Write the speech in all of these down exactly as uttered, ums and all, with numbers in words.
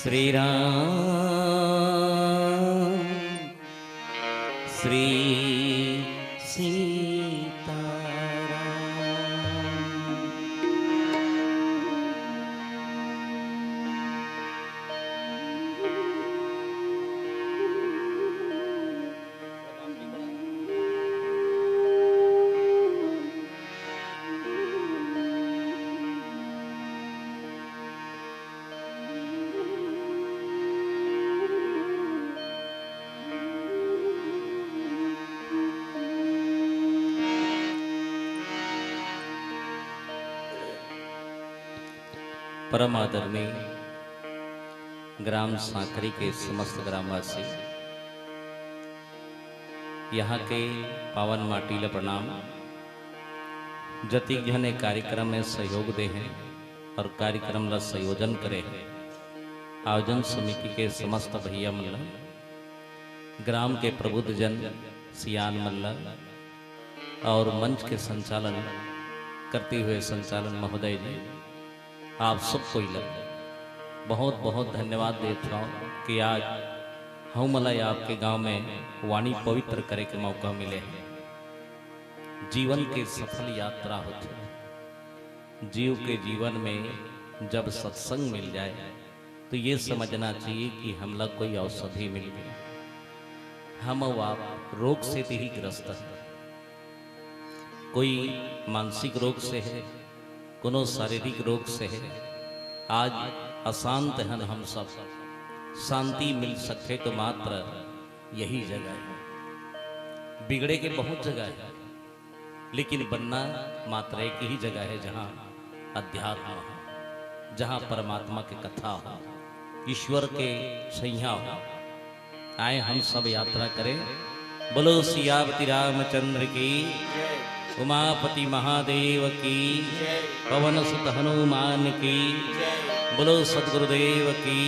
श्री राम श्री सीताराम। परम आदरणीय ग्राम सांकरी के समस्त ग्रामवासी, यहाँ के पावन माटी ला प्रणाम। जतिक झन ए कार्यक्रम में सहयोग दे हैं और कार्यक्रम ला संयोजन करे हैं, आयोजन समिति के समस्त भैया मन ला, ग्राम के प्रबुद्ध जन सियान मन ला और मंच के संचालन करते हुए संचालन महोदय जी, आप सब कोई ला बहुत बहुत धन्यवाद देत हौं कि आज हमला आपके गांव में वाणी पवित्र करे के मौका मिले है। जीवन के सफल यात्रा होथे। जीव के जीवन में जब सत्संग मिल जाए तो ये समझना चाहिए कि हमला कोई औषधि मिल गई। हम अउ आप रोग से भी ग्रस्त हैं। कोई मानसिक रोग से है, कोनो शारीरिक रोग से है। आज अशांत हन हम सब, शांति मिल सकथे तो मात्र यही जगह है। बिगड़े के बहुत जगह है, लेकिन बनना मात्र एक ही जगह है, जहाँ अध्यात्म हो, जहाँ परमात्मा की कथा हो, ईश्वर के छैया हो। आए हम सब यात्रा करें। बोलो सियापति रामचंद्र की, उमापति महादेव की, पवन सुत हनुमान की, बोलो सतगुरुदेव की।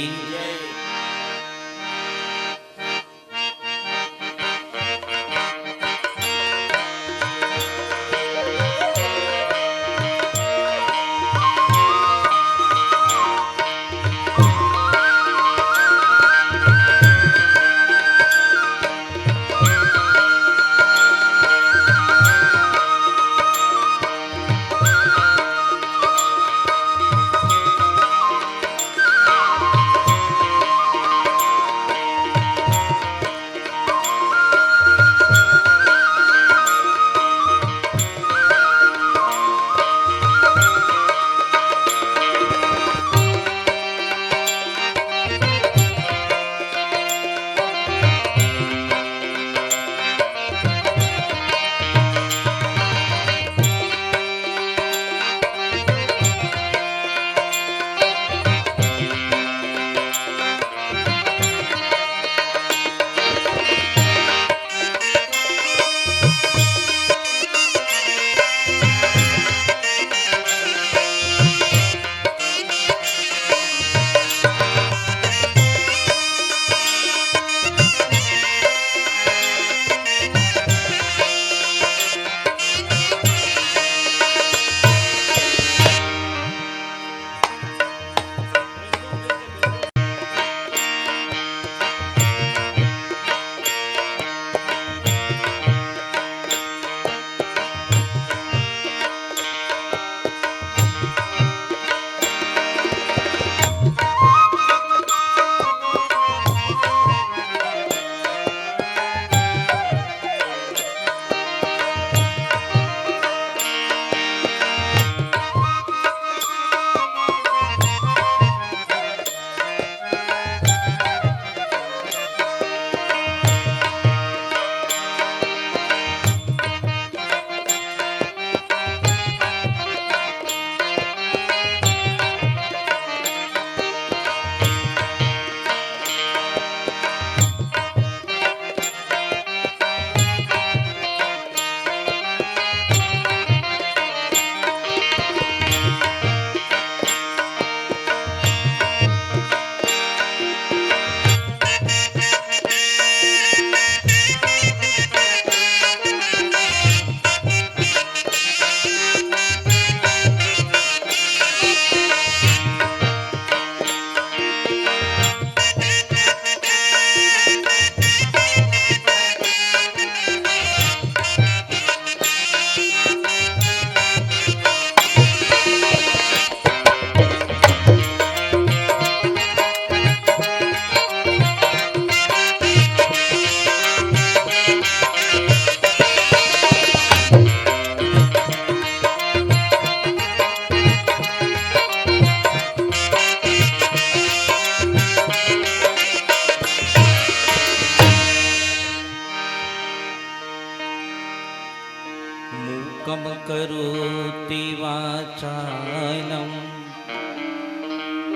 ध्यानम्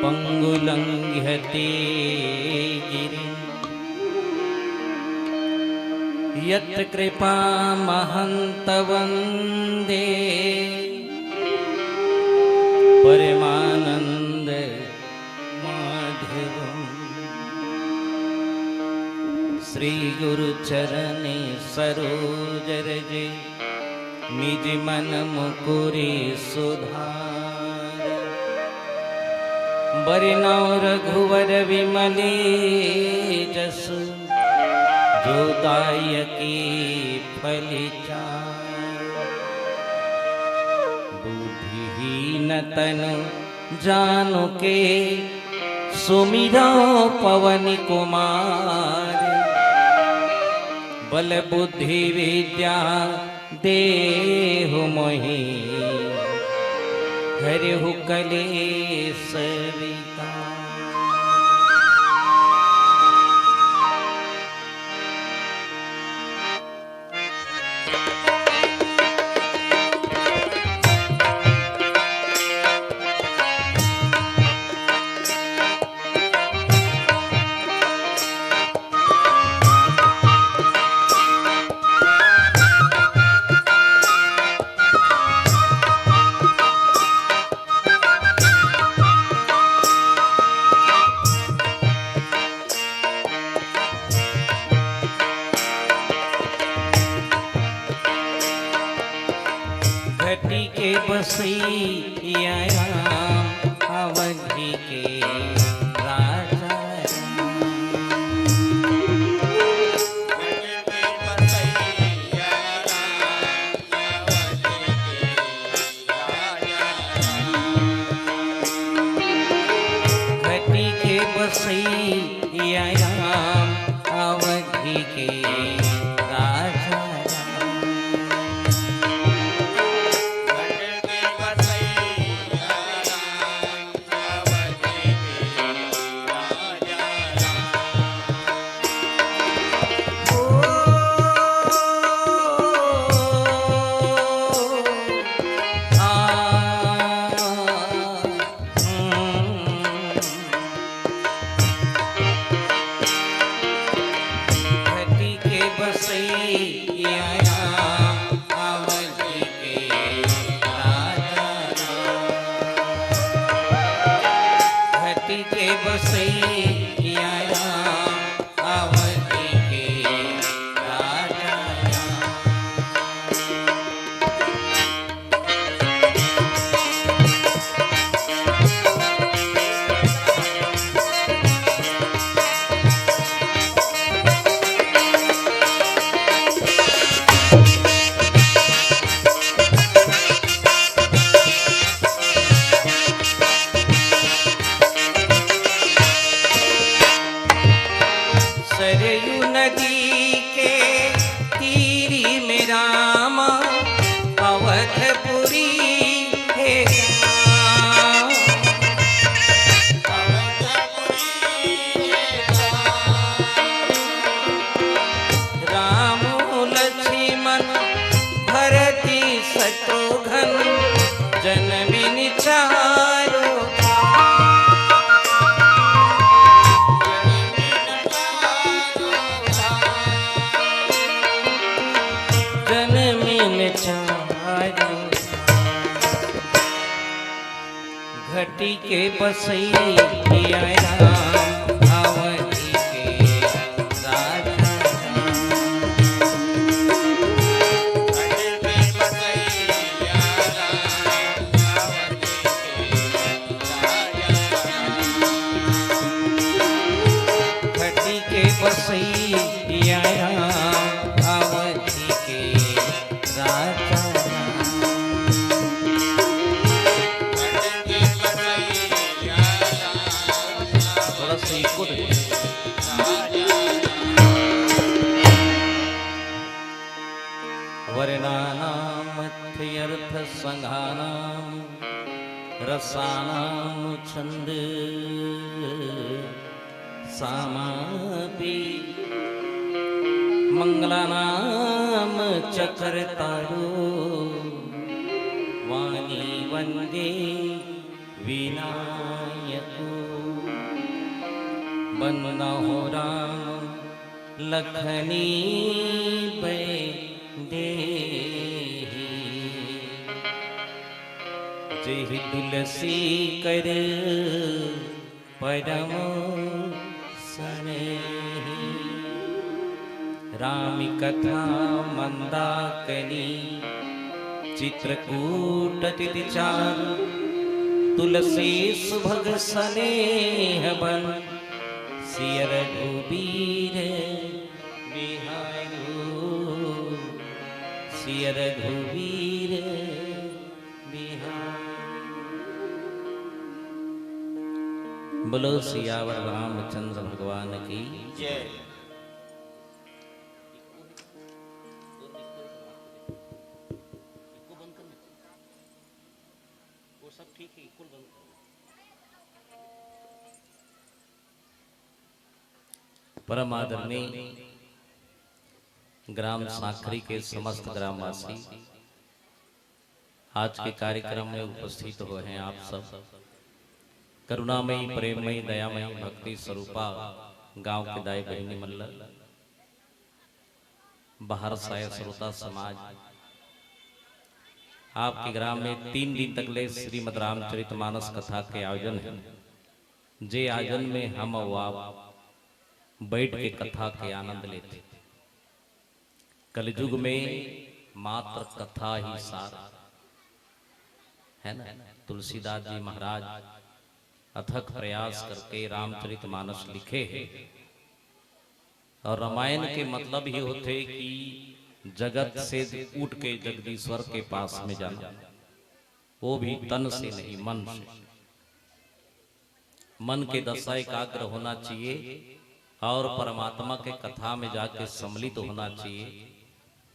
पङ्गुलङ्घ्यते गिरिम्। यत्कृपामहन्त वन्दे परमानन्द माधवम्। श्री गुरु चरण सरोज रज निज मन मुकुरि सुधार। बरनउँ रघुवर विमल जसु जो दायकी फल चार। बुद्धिहीन तनु जानिके सुमिरउँ पवन कुमार। बल बुद्धि विद्या देहु मोहि हरहु कलेस विकार। घटी के बसैया राम, अवधी के राजा राम। घटी के बसैया राम, अवधी के राजा राम। घटी के बसैया राम, अवधी के राजा राम। घटी के बसैया राम, अवधी के राजा राम। सरयू नदी के तीरी में राम अवधपुरी हे गाँव। राम लक्ष्मण भरती शत्रुघ्न जनमिन चारो धाम। जनमिन चारो धाम। घटी के बसैया राम, अवधी के राजा राम। घटी के बसैया राम, अवधी के राजा राम। घटी के बसैया राम, अवधी के राजा राम। थोड़ा सा इको दे। वर्णानामर्थ्यर्थसङ्घानां रसानां छन्द सामापि मङ्गलानां च कर्तारो वाणी वन्दे विनायको। वन्दहो राम लखनी वैदेही। जेहि तुलसी कर परम सनेही। राम कथा मंदाकिनी चित्रकूट अतिथि चारु। तुलसी सुभग सनेह बन सिय रघुबीर बिहारु। सिय रघुबीर बिहार। बोलो सियावर रामचंद्र भगवान की। जय। वो सब ठीक है, इक्वल बंद करो। परम आदरणीय ग्राम सांखरी के समस्त ग्रामवासी, आज के कार्यक्रम में उपस्थित हुए हैं आप सब। करुणामयी, प्रेममयी, दयामयी, भक्ति स्वरूपा गांव के दाई बहिनी मन ल, बाहर साय श्रोता समाज, आपके ग्राम में तीन दिन तक ले श्रीमद् रामचरितमानस कथा के आयोजन है, जे आयोजन में हम अउ आप बैठ के कथा के आनंद लेथे। कलयुग में मात्र कथा ही सार है ना। तुलसीदास जी महाराज अथक प्रयास करके रामचरितमानस लिखे हैं। और रामायण के मतलब ही होथे कि जगत से उठ के जगदीश्वर के पास में जाना, वो भी तन से नहीं, मन से। मन के दशा एकाग्र होना चाहिए और परमात्मा के कथा में जाके सम्मिलित होना चाहिए।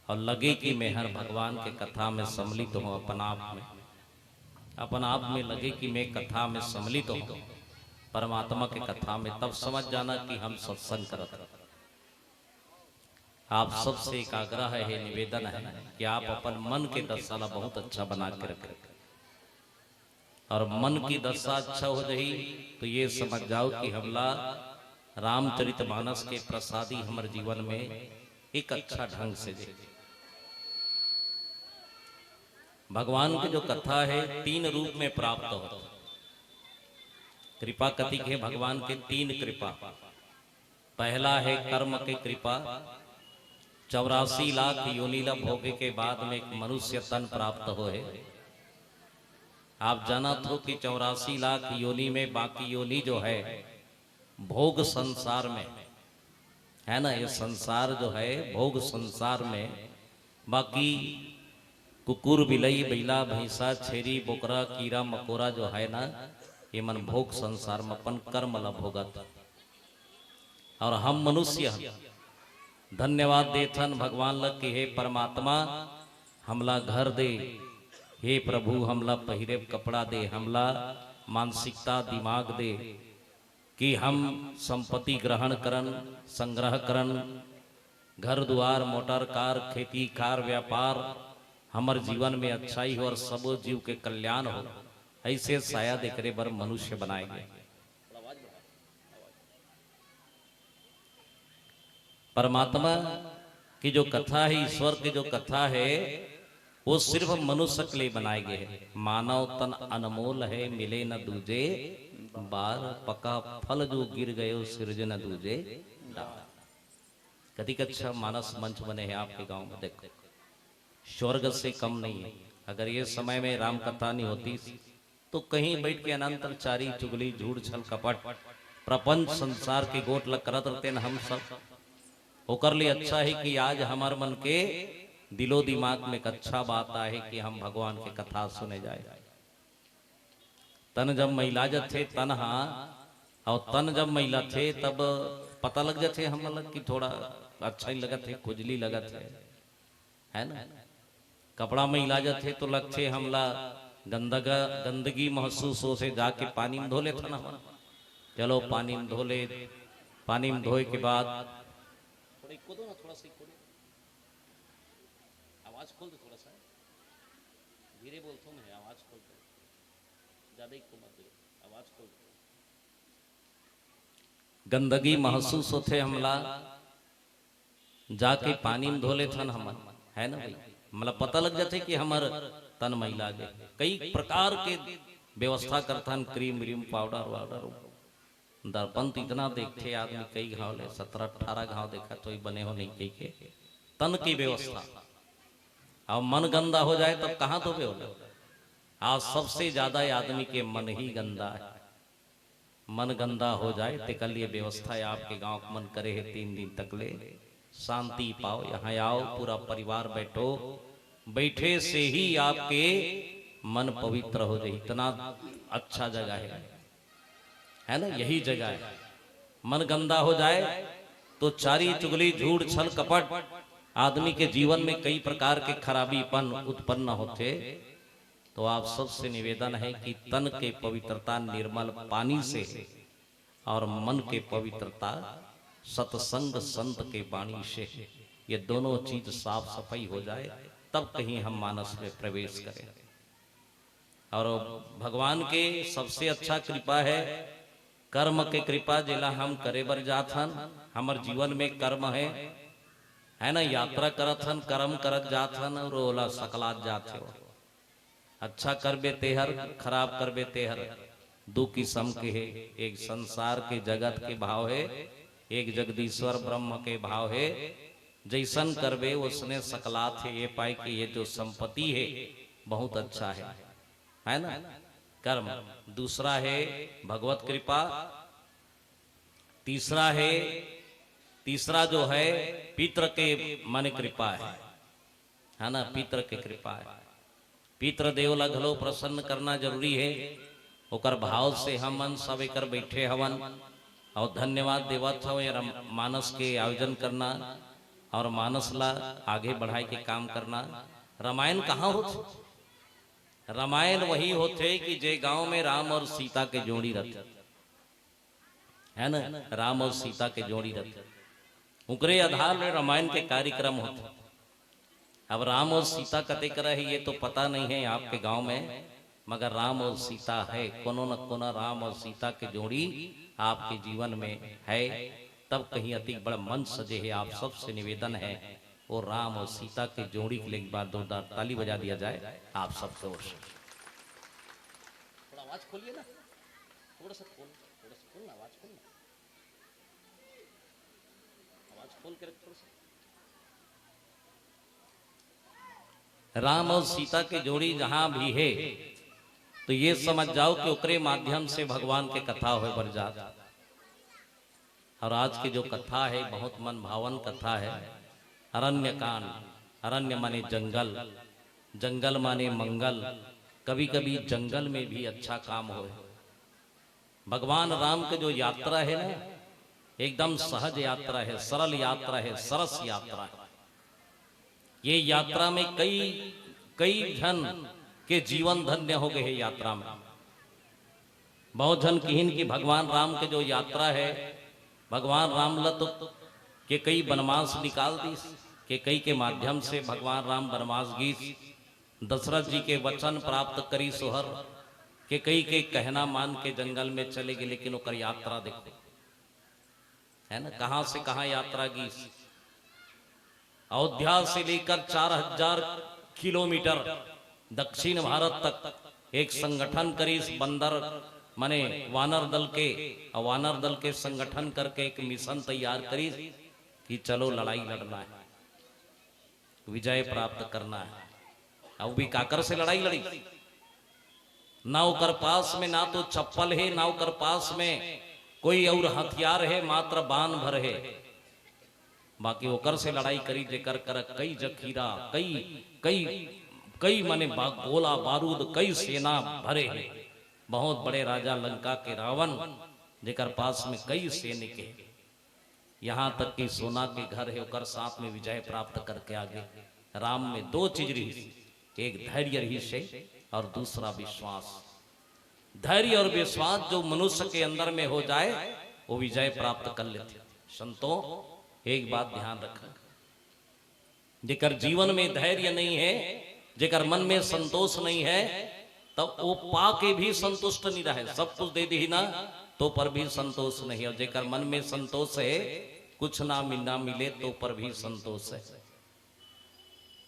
और लगे कि मैं हर भगवान के कथा में सम्मिलित हूँ, अपन आप में, अपन आप में लगे कि मैं कथा में सम्मिलित हूँ, परमात्मा के कथा में, तब समझ जाना कि हम सत्संग करत हन। आप सबसे एक आग्रह है, निवेदन है कि आप अपन मन के दशा ला बहुत अच्छा बना के रखें। और मन की दशा अच्छा हो जाही तो ये समझ जाओ कि हमला रामचरितमानस के प्रसादी हमर जीवन में एक अच्छा ढंग से दे। भगवान की जो कथा है तीन रूप में प्राप्त होता। कृपा कति के भगवान के तीन कृपा। पहला है कर्म के कृपा। चौरासी लाख योनि ला भोगे के बाद में एक मनुष्य तन प्राप्त होए। आप जानत हो कि चौरासी लाख योनि में बाकी योनि जो है भोग संसार में है ना, ये संसार जो है भोग संसार में, बाकी कुकुर, बिलई, बइला, भैंसा, छेरी, बोकरा, कीरा, मकोरा जो है ना, ये मन भोग संसार में अपन कर्म ला भोगत। और हम मनुष्य हन, धन्यवाद देथन भगवान ला कि हे परमात्मा, हमला घर दे, हे प्रभु, हमला पहिरे कपड़ा दे, हमला मानसिकता, दिमाग दे, कि हम संपत्ति ग्रहण करन, संग्रह करन, घर दुआर, मोटर कार, खेती कार, व्यापार, हमर जीवन में अच्छाई हो और सबो जीव के कल्याण हो, ऐसे शायद एकरे बर मनुष्य बनाए गए। परमात्मा की जो कथा है, ईश्वर की जो कथा है, वो सिर्फ मनुष्य के लिए बनाए गए है। मानव तन अनमोल है, मिले न दूजे बार, पका फल जो गिर गयो, सिरजे न दूजे डार। कतिक अच्छा मानस मंच बने है आपके गांव में, देखो, स्वर्ग से कम नहीं है। अगर ये समय में राम कथा नहीं होती तो कहीं बैठ के अनंतर चारी चुगली, झूठ, छल, कपट, प्रपंच, संसार के गोठ ल करत रहते न हम सब। ओकर लिए अच्छा है कि आज हमर मन के दिलो दिमाग में एक अच्छा बात आहे कि हम भगवान के कथा सुने जाए। तन जब मैला जथे, तन हा, और तन जब मैला थे, तब पता लग जाथे हमन ला कि थोड़ा अच्छा ही लगत है, खुजली लगत है, है ना? कपड़ा मैला जथे तो लगथे हमला गंदगा, गंदगी महसूस होथे, जाके पानी में धो लेथन हमन। चलो पानी में धो ले, पानी में धोए के बाद थोड़ा इको दो ना, थोड़ा सा इको दो। आवाज खोल दो थोड़ा सा। धीरे बोलता हूँ मैं, आवाज खोल दो। गंदगी महसूस होथे हमला, जाके पानी में धो लेथन हमन, है ना भाई? हमला पता लग जाथे कि हमर तन मैला गे। कई प्रकार के व्यवस्था करथन, क्रीम व्रीम, पाउडर वाउडर। दर्पण तो इतना देखथे आदमी, कई घाव ले, सत्रह अठारह घाव देखा तो ही बने हो नहीं कही के। तन की व्यवस्था। अब मन गंदा हो जाए तब कहाँ धोबे हो? आज सबसे ज्यादा ये आदमी के मन ही गंदा है। मन गंदा हो जाए, तेकर लिए व्यवस्था है आपके गांव के मन करे है, तीन दिन तक ले शांति पाओ, यहाँ आओ, पूरा परिवार बैठो, बैठे से ही आपके मन पवित्र हो जाए। इतना अच्छा जगह है, है ना? यही जगह है। मन गंदा हो जाए तो चारी चुगली, झूठ, छल, कपट, आदमी के जीवन में कई प्रकार के खराबीपन उत्पन्न होथे। तो आप सबसे निवेदन है कि तन के पवित्रता निर्मल पानी से और मन के पवित्रता सत्संग संत के वाणी से, ये दोनों चीज साफ सफाई हो जाए, तब कहीं हम मानस में प्रवेश करें। और भगवान के सबसे अच्छा कृपा है कर्म के कृपा, जेला हम करे बर जात हन। हमर जीवन में कर्म है, है ना? यात्रा करत हन, कर्म करत जात हन और ओला सकलात जात हे। अच्छा करबे तेहर, खराब करबे तेहर, दू किसम के हे। एक संसार के जगत के भाव हे, एक जगदीश्वर ब्रह्म के भाव हे। जैसन करबे ओसने सकलात हे। ये पाए कि ये जो संपत्ति हे बहुत अच्छा हे, है ना? कर्म। दूसरा हे भगवत कृपा, तीसरा हे, तीसरा जो है पितृ के माने कृपा है, है ना? पितृ के कृपा है। पितृ देव ला घलो प्रसन्न करना जरूरी है। ओकर भाव से हमन सब एकर बैठे हवन और धन्यवाद देवत हव ये रम-, मानस के आयोजन करना और मानस ला आगे बढ़ाए के काम करना। रामायण कहाँ होथे? रामायण वही होथे कि जे गांव में राम और सीता के जोड़ी रहथे, है ना? राम और सीता के जोड़ी रहथे, ओकरे आधार ले रामायण के कार्यक्रम होथे। अब राम और सीता कते करा है ये तो पता नहीं है आपके गांव में, मगर राम और सीता है, कोनो न कोनो राम और सीता के जोड़ी आपके जीवन में है, तब कहीं अति बड़ा मंच सजे है। आप सबसे निवेदन है वो राम और सीता के जोड़ी के लिए एक बार जोरदार ताली बजा दिया जाए आप सबके ओर से। थोड़ा आवाज खोलिए ना, थोड़ा सा खोल, थोड़ा सा खोल ना, आवाज खोल ना, आवाज खोल के रख थोड़ा सा। राम और सीता के जोड़ी जहां भी है तो ये समझ जाओ कि ओकरे माध्यम से भगवान के कथा होए बर जात। और आज की जो कथा है बहुत मन भावन कथा है। अरण्य कांड, अरण्य माने जंगल, जंगल माने मंगल। कभी कभी जंगल में भी अच्छा काम होए। भगवान राम के जो यात्रा है ना, एकदम सहज यात्रा है, सरल यात्रा है, सरस यात्रा है। ये यात्रा में कई कई झन के जीवन धन्य हो गए है यात्रा में। बहुत झन किहिन कि भगवान राम के जो यात्रा है, भगवान राम ल तो केकई बनवास निकाल दिस, केकई के माध्यम से भगवान राम बनवास गीस, दशरथ जी के वचन प्राप्त करिस ओहर, केकई के कहना मान के जंगल में चले गे, लेकिन ओकर यात्रा देखो, है ना, कहां से कहां यात्रा गीस। अयोध्या से लेकर चार हजार किलोमीटर दक्षिण भारत तक एक संगठन करिस, बंदर माने वानर दल के, और वानर दल के संगठन करके एक मिशन तैयार करिस कि चलो लड़ाई लड़ना है, विजय प्राप्त करना है। अब भी काकर से लड़ाई लड़ी? ना ओकर पास में ना तो चप्पल है, ना ओकर पास में कोई और हथियार है, मात्र बाण भर है। बाकी ओकर से लड़ाई करी जेकर कर कई जखीरा, कई कई कई माने बा-, गोला बारूद, कई सेना भरे है। बहुत बड़े राजा लंका के रावण, जेकर पास में कई सैनिक है, यहां तक कि सोना के घर है, ओकर साथ में विजय प्राप्त करके आगे। राम में दो चीज रही, एक धैर्य रही से और दूसरा विश्वास। धैर्य और विश्वास जो मनुष्य के अंदर में हो जाए, वो विजय प्राप्त कर लेते। संतों, एक बात ध्यान रखना, जेकर जीवन में धैर्य नहीं है, जेकर मन में संतोष नहीं है, तब वो पा के भी संतुष्ट नहीं रहे, सब कुछ दे दी ना, तो पर भी संतोष नहीं। और जेकर मन में संतोष है, कुछ ना मिलना मिले तो पर भी संतोष है।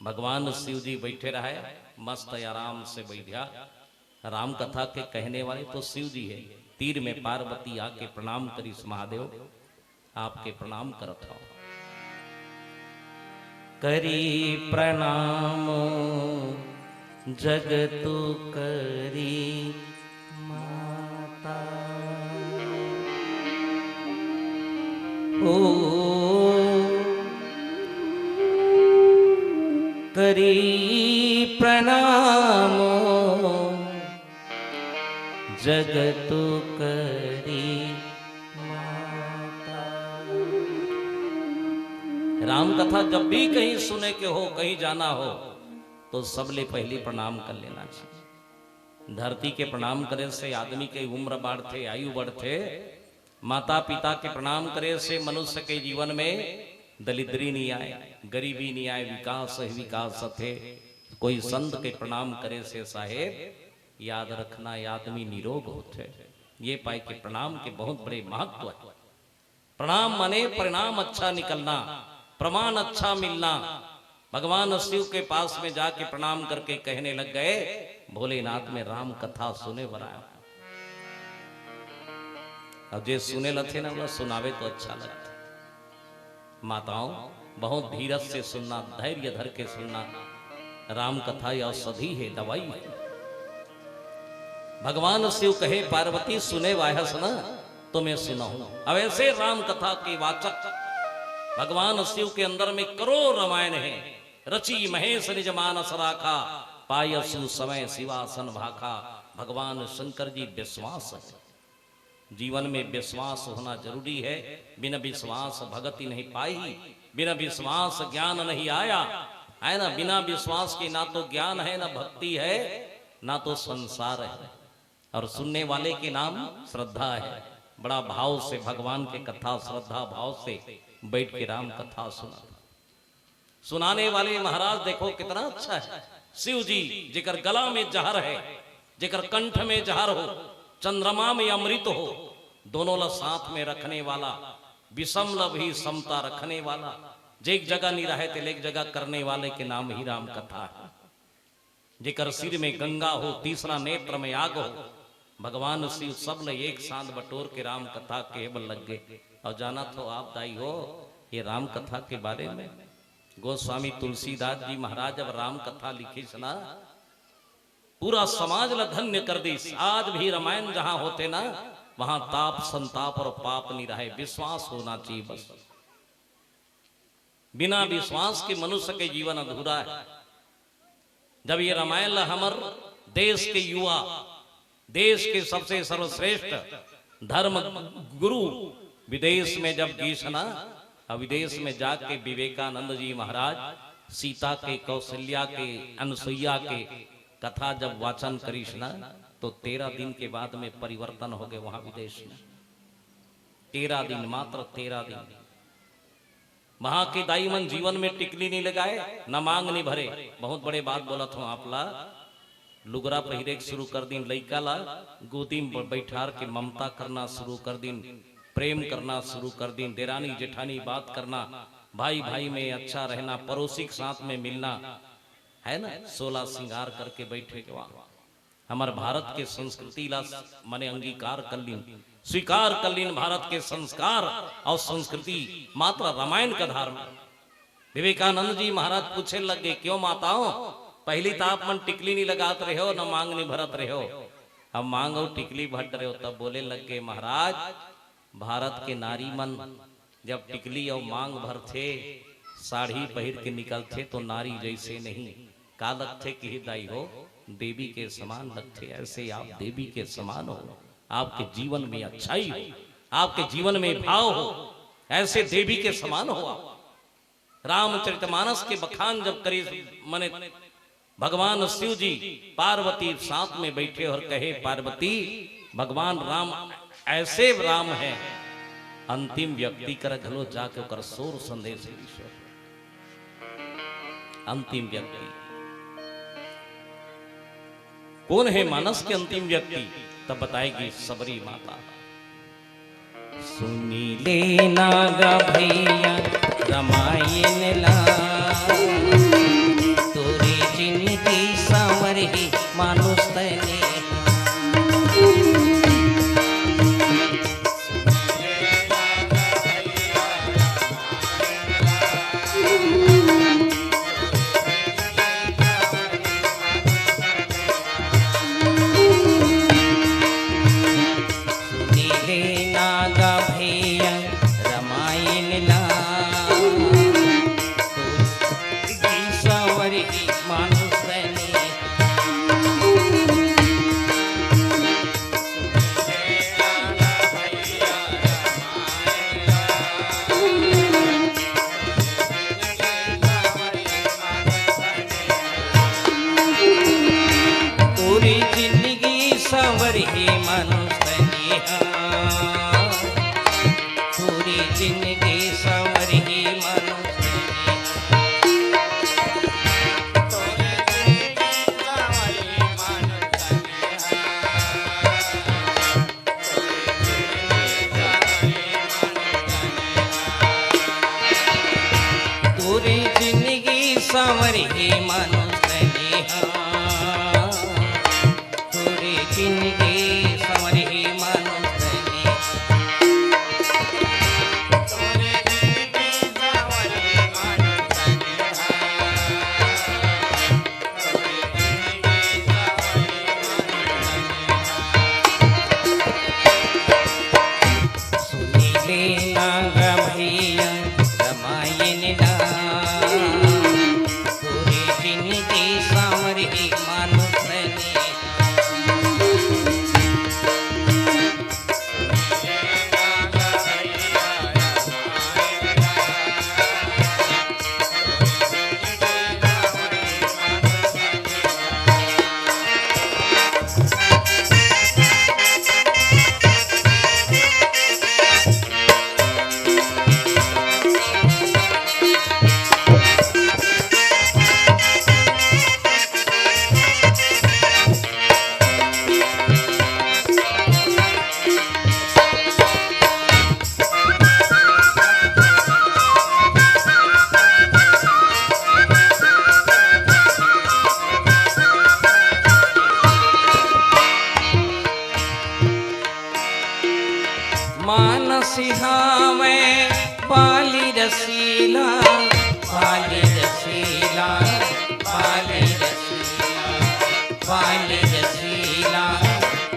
भगवान शिव जी बैठे रहे, मस्त आराम से बैठा। राम कथा के कहने वाले तो शिव जी है। तीर में पार्वती आके प्रणाम करिस महादेव, आपके प्रणाम करत हव। करी प्रणाम जगतु करी माता। ओ करी प्रणाम जगतु करी माता। राम कथा जब भी कहीं सुने के हो, कहीं जाना हो, तो सबले पहली प्रणाम कर लेना चाहिए। धरती के प्रणाम करे से आदमी के उम्र बढ़थे, आयु बढ़थे। माता पिता के प्रणाम करे से मनुष्य के जीवन में दलिद्री नहीं आए, गरीबी नहीं आए, विकास ही विकास थे। कोई संत के प्रणाम करे से साहेब, याद रखना, ये आदमी निरोग होथे। ये पाए के प्रणाम के बहुत बड़े महत्व है। प्रणाम माने परिणाम अच्छा निकलना, प्रमाण अच्छा मिलना। भगवान शिव के पास में जाके प्रणाम करके कहने लग गए, "भोलेनाथ, मैं राम कथा सुने बर आया हूं।" अब जे सुने लथे ना, ओला सुनावे तो अच्छा लगथे। माताओं, बहुत धीरज से सुनना, धैर्य धर के सुनना। राम कथा ये औषधि है, दवाई है। भगवान शिव कहे, "पार्वती, सुने वाहस ना, तो मैं सुनाऊं।" अब ऐसे राम कथा के वाचक भगवान शिव के अंदर में करोड़ रामायण है। "रचि महेश निज मानस राखा, पायसु समय शिवासन भाखा।" भगवान शंकर जी विश्वास है। जीवन में विश्वास होना जरूरी है। बिना विश्वास भगति नहीं पाई, बिना विश्वास ज्ञान नहीं आया, है ना? बिना विश्वास के ना तो ज्ञान है, ना भक्ति है, ना तो संसार है। और सुनने वाले के नाम श्रद्धा है। बड़ा भाव से भगवान के कथा श्रद्धा भाव से बैठ के राम कथा सुना। सुनाने वाले महाराज देखो कितना अच्छा है। शिव जी जेकर गला में जहर है, जेकर कंठ में जहर हो, चंद्रमा में अमृत हो, दोनों ला साथ में रखने वाला, विषम ला भी समता रखने वाला, जे एक जगह नहीं रहे तेला एक जगह करने वाले के नाम ही राम कथा है। जेकर सिर में गंगा हो, तीसरा नेत्र में आग हो, भगवान शिव सब ल एक साथ बटोर के राम कथा कहे बर लग गे। और जानत हो आप दाई हो, ये राम कथा के बारे में गोस्वामी तुलसीदास जी महाराज अब राम कथा लिखिस ना, पूरा समाज ल धन्य कर दिस। आज भी रामायण जहां होथे ना, वहां ताप संताप और पाप नहीं रहे, विश्वास होना चाहिए बस। बिना विश्वास के मनुष्य के जीवन अधूरा है। जब ये रामायण ला हमर देश के युवा, देश के सबसे सर्वश्रेष्ठ धर्म गुरु विदेश में जब गीस ना, अब विदेश में जाके विवेकानंद जी महाराज सीता के, कौशल्या के, अनसुईया के कथा जब वाचन करिस ना, तो तेरह दिन के बाद में परिवर्तन हो गए वहां विदेश में। तेरह दिन, मात्र तेरह दिन। वहां के दाई मन जीवन में टिकली नहीं लगाए, न मांग नहीं भरे। बहुत बड़े बात बोलत हूं आप ला। लुगरा पहिरे के शुरू कर दिन, लइका ला गोदी में ब-, बैठार के ममता करना शुरू कर दिन, प्रेम करना शुरू कर दिन, देरानी जेठानी बात करना, भाई भाई में अच्छा रहना, पड़ोसी के साथ में मिलना, है ना, सोलह श्रृंगार करके बैठे के वहां। हमर भारत के संस्कृति ला मने अंगीकार कर लीन, स्वीकार कर लीन, भारत के संस्कार और संस्कृति मात्र रामायण का धार में। विवेकानंद जी महाराज पूछे लग गए, "क्यों माताओं, पहली तो आप मन टिकली नहीं लगात रहे हो, न मांग नहीं भरत रहे हो, अब मांग और टिकली भर रहे हो?" तब बोले लग गए, "महाराज, भारत के नारी मन जब टिकली और मांग भरथे, साड़ी पहिर के निकलथे तो नारी जैसे नहीं, का लगथे कि दाई हो, देवी के समान लगथे। ऐसे आप देवी के समान हो, आपके जीवन में अच्छाई हो, आपके जीवन में भाव हो, ऐसे देवी के समान हो आप।" रामचरितमानस के बखान जब करिस, मने भगवान शिव जी पार्वती साथ में बैठे और कहे, "पार्वती, भगवान राम ऐसे राम है, अंतिम व्यक्ति कर घलो जाके ओकर सोर संदेश दीस।" अंतिम व्यक्ति। कोन हे मानस के अंतिम व्यक्ति? तब बताएगी सबरी माता। सुनी लेना गा भैया रमायन ला, तोरे जिनगी संवरही मानुस तने। सुनी लेना गा भैया रमायन ला, तोरे जिनगी संवरही मानुस तने। तोरे जिनगी संवरही मानुस तने हा। तोरे जिनगी संवरही मानुस तने हा। तोरे जिनगी संवरही मानुस तने हा। तोरे जिनगी संवरही मानुस तने। सुनी लेना गा भैया रमायन ला, तोरे जिनगी संवरही मानुस तने। मानस हावय बाली रसीला, बाली रसीला, बाली रसीला, बाली रसीला,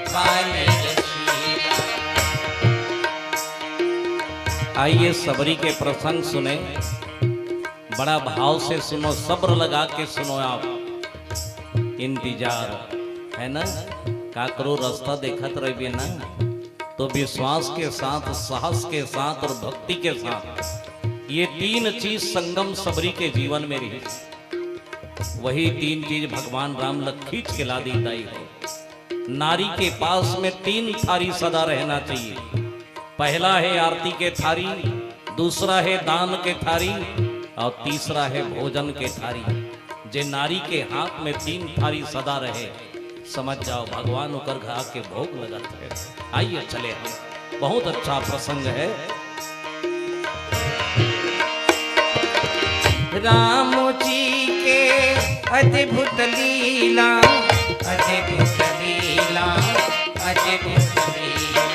बाली रसीला। आइए, सबरी के प्रसंग सुने, बड़ा भाव से सुनो, सब्र लगा के सुनो आप। इंतजार है ना, काकरो रास्ता देखत रहिबे ना, तो विश्वास के साथ, साहस के साथ और भक्ति के साथ ये तीन चीज संगम सबरी के जीवन में रही। वही तीन चीज भगवान राम ल खींच के ला दीन दाई हो। नारी के पास में तीन थारी सदा रहना चाहिए। पहला है आरती के थारी, दूसरा है दान के थारी और तीसरा है भोजन के थारी। जे नारी के हाथ में तीन थारी सदा रहे, समझ जाओ भगवान ओकर घर के भोग लगत है। आइए चले हम, बहुत अच्छा प्रसंग है। राम जी के अद्भुत लीला, अद्भुत लीला, अद्भुत लीला।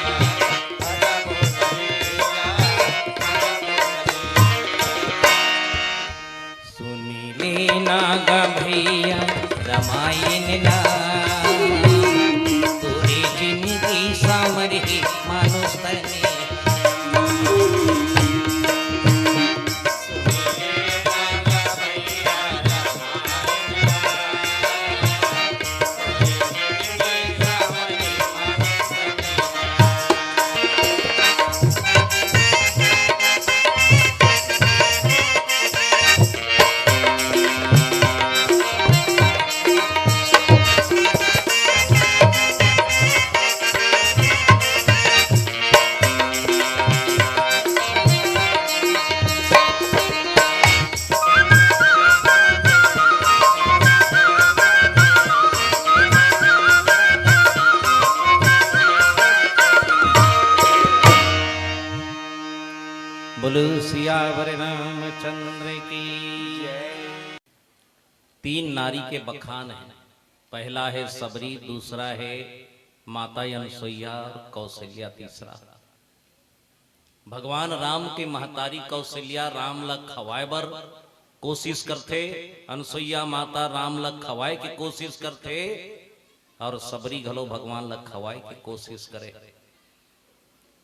सुनी लेना गा भैया रमायन ला, तोरे जिनगी संवरही मानुस तने। बोलो सियावर रामचंद्र की। तीन नारी के बखान है। पहला है सबरी, दूसरा है माता अनसुईया और कौशल्या तीसरा। भगवान राम के महतारी कौशल्या राम ला खवाए बर कोशिश करथे, अनसुईया माता राम ला खवाए के कोशिश करथे और सबरी घलो भगवान ला खवाए के कोशिश करे।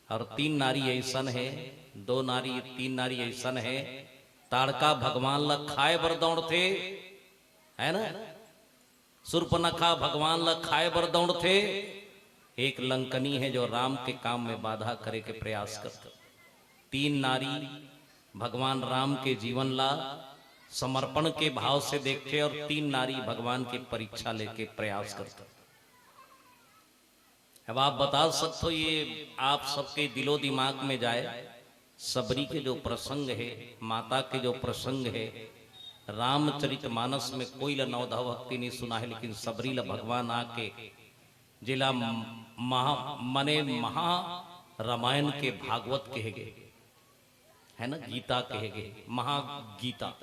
और तीन नारी ऐसन है, दो नारी, तीन नारी ऐसन है, ताड़का भगवान ला खाए बर दौड़थे, है ना, सुर्पनखा भगवान ला खाए बर दौड़थे, एक लंकनी है जो राम के काम में बाधा करे के प्रयास करथे। तीन नारी भगवान राम के जीवन ला समर्पण के भाव से देखथे और तीन नारी भगवान के परीक्षा लेके प्रयास करथे। अब आप बता सकते हो, ये आप सबके दिलो दिमाग में जाए, सबरी के जो प्रसंग है, माता के जो प्रसंग है, रामचरित मानस में कोई ला नवधा भक्ति नहीं सुना है, लेकिन सबरी ला भगवान आके जिला महा, मने महा रामायण के भागवत कहे गए, है ना, गीता कहे गए, महागीता।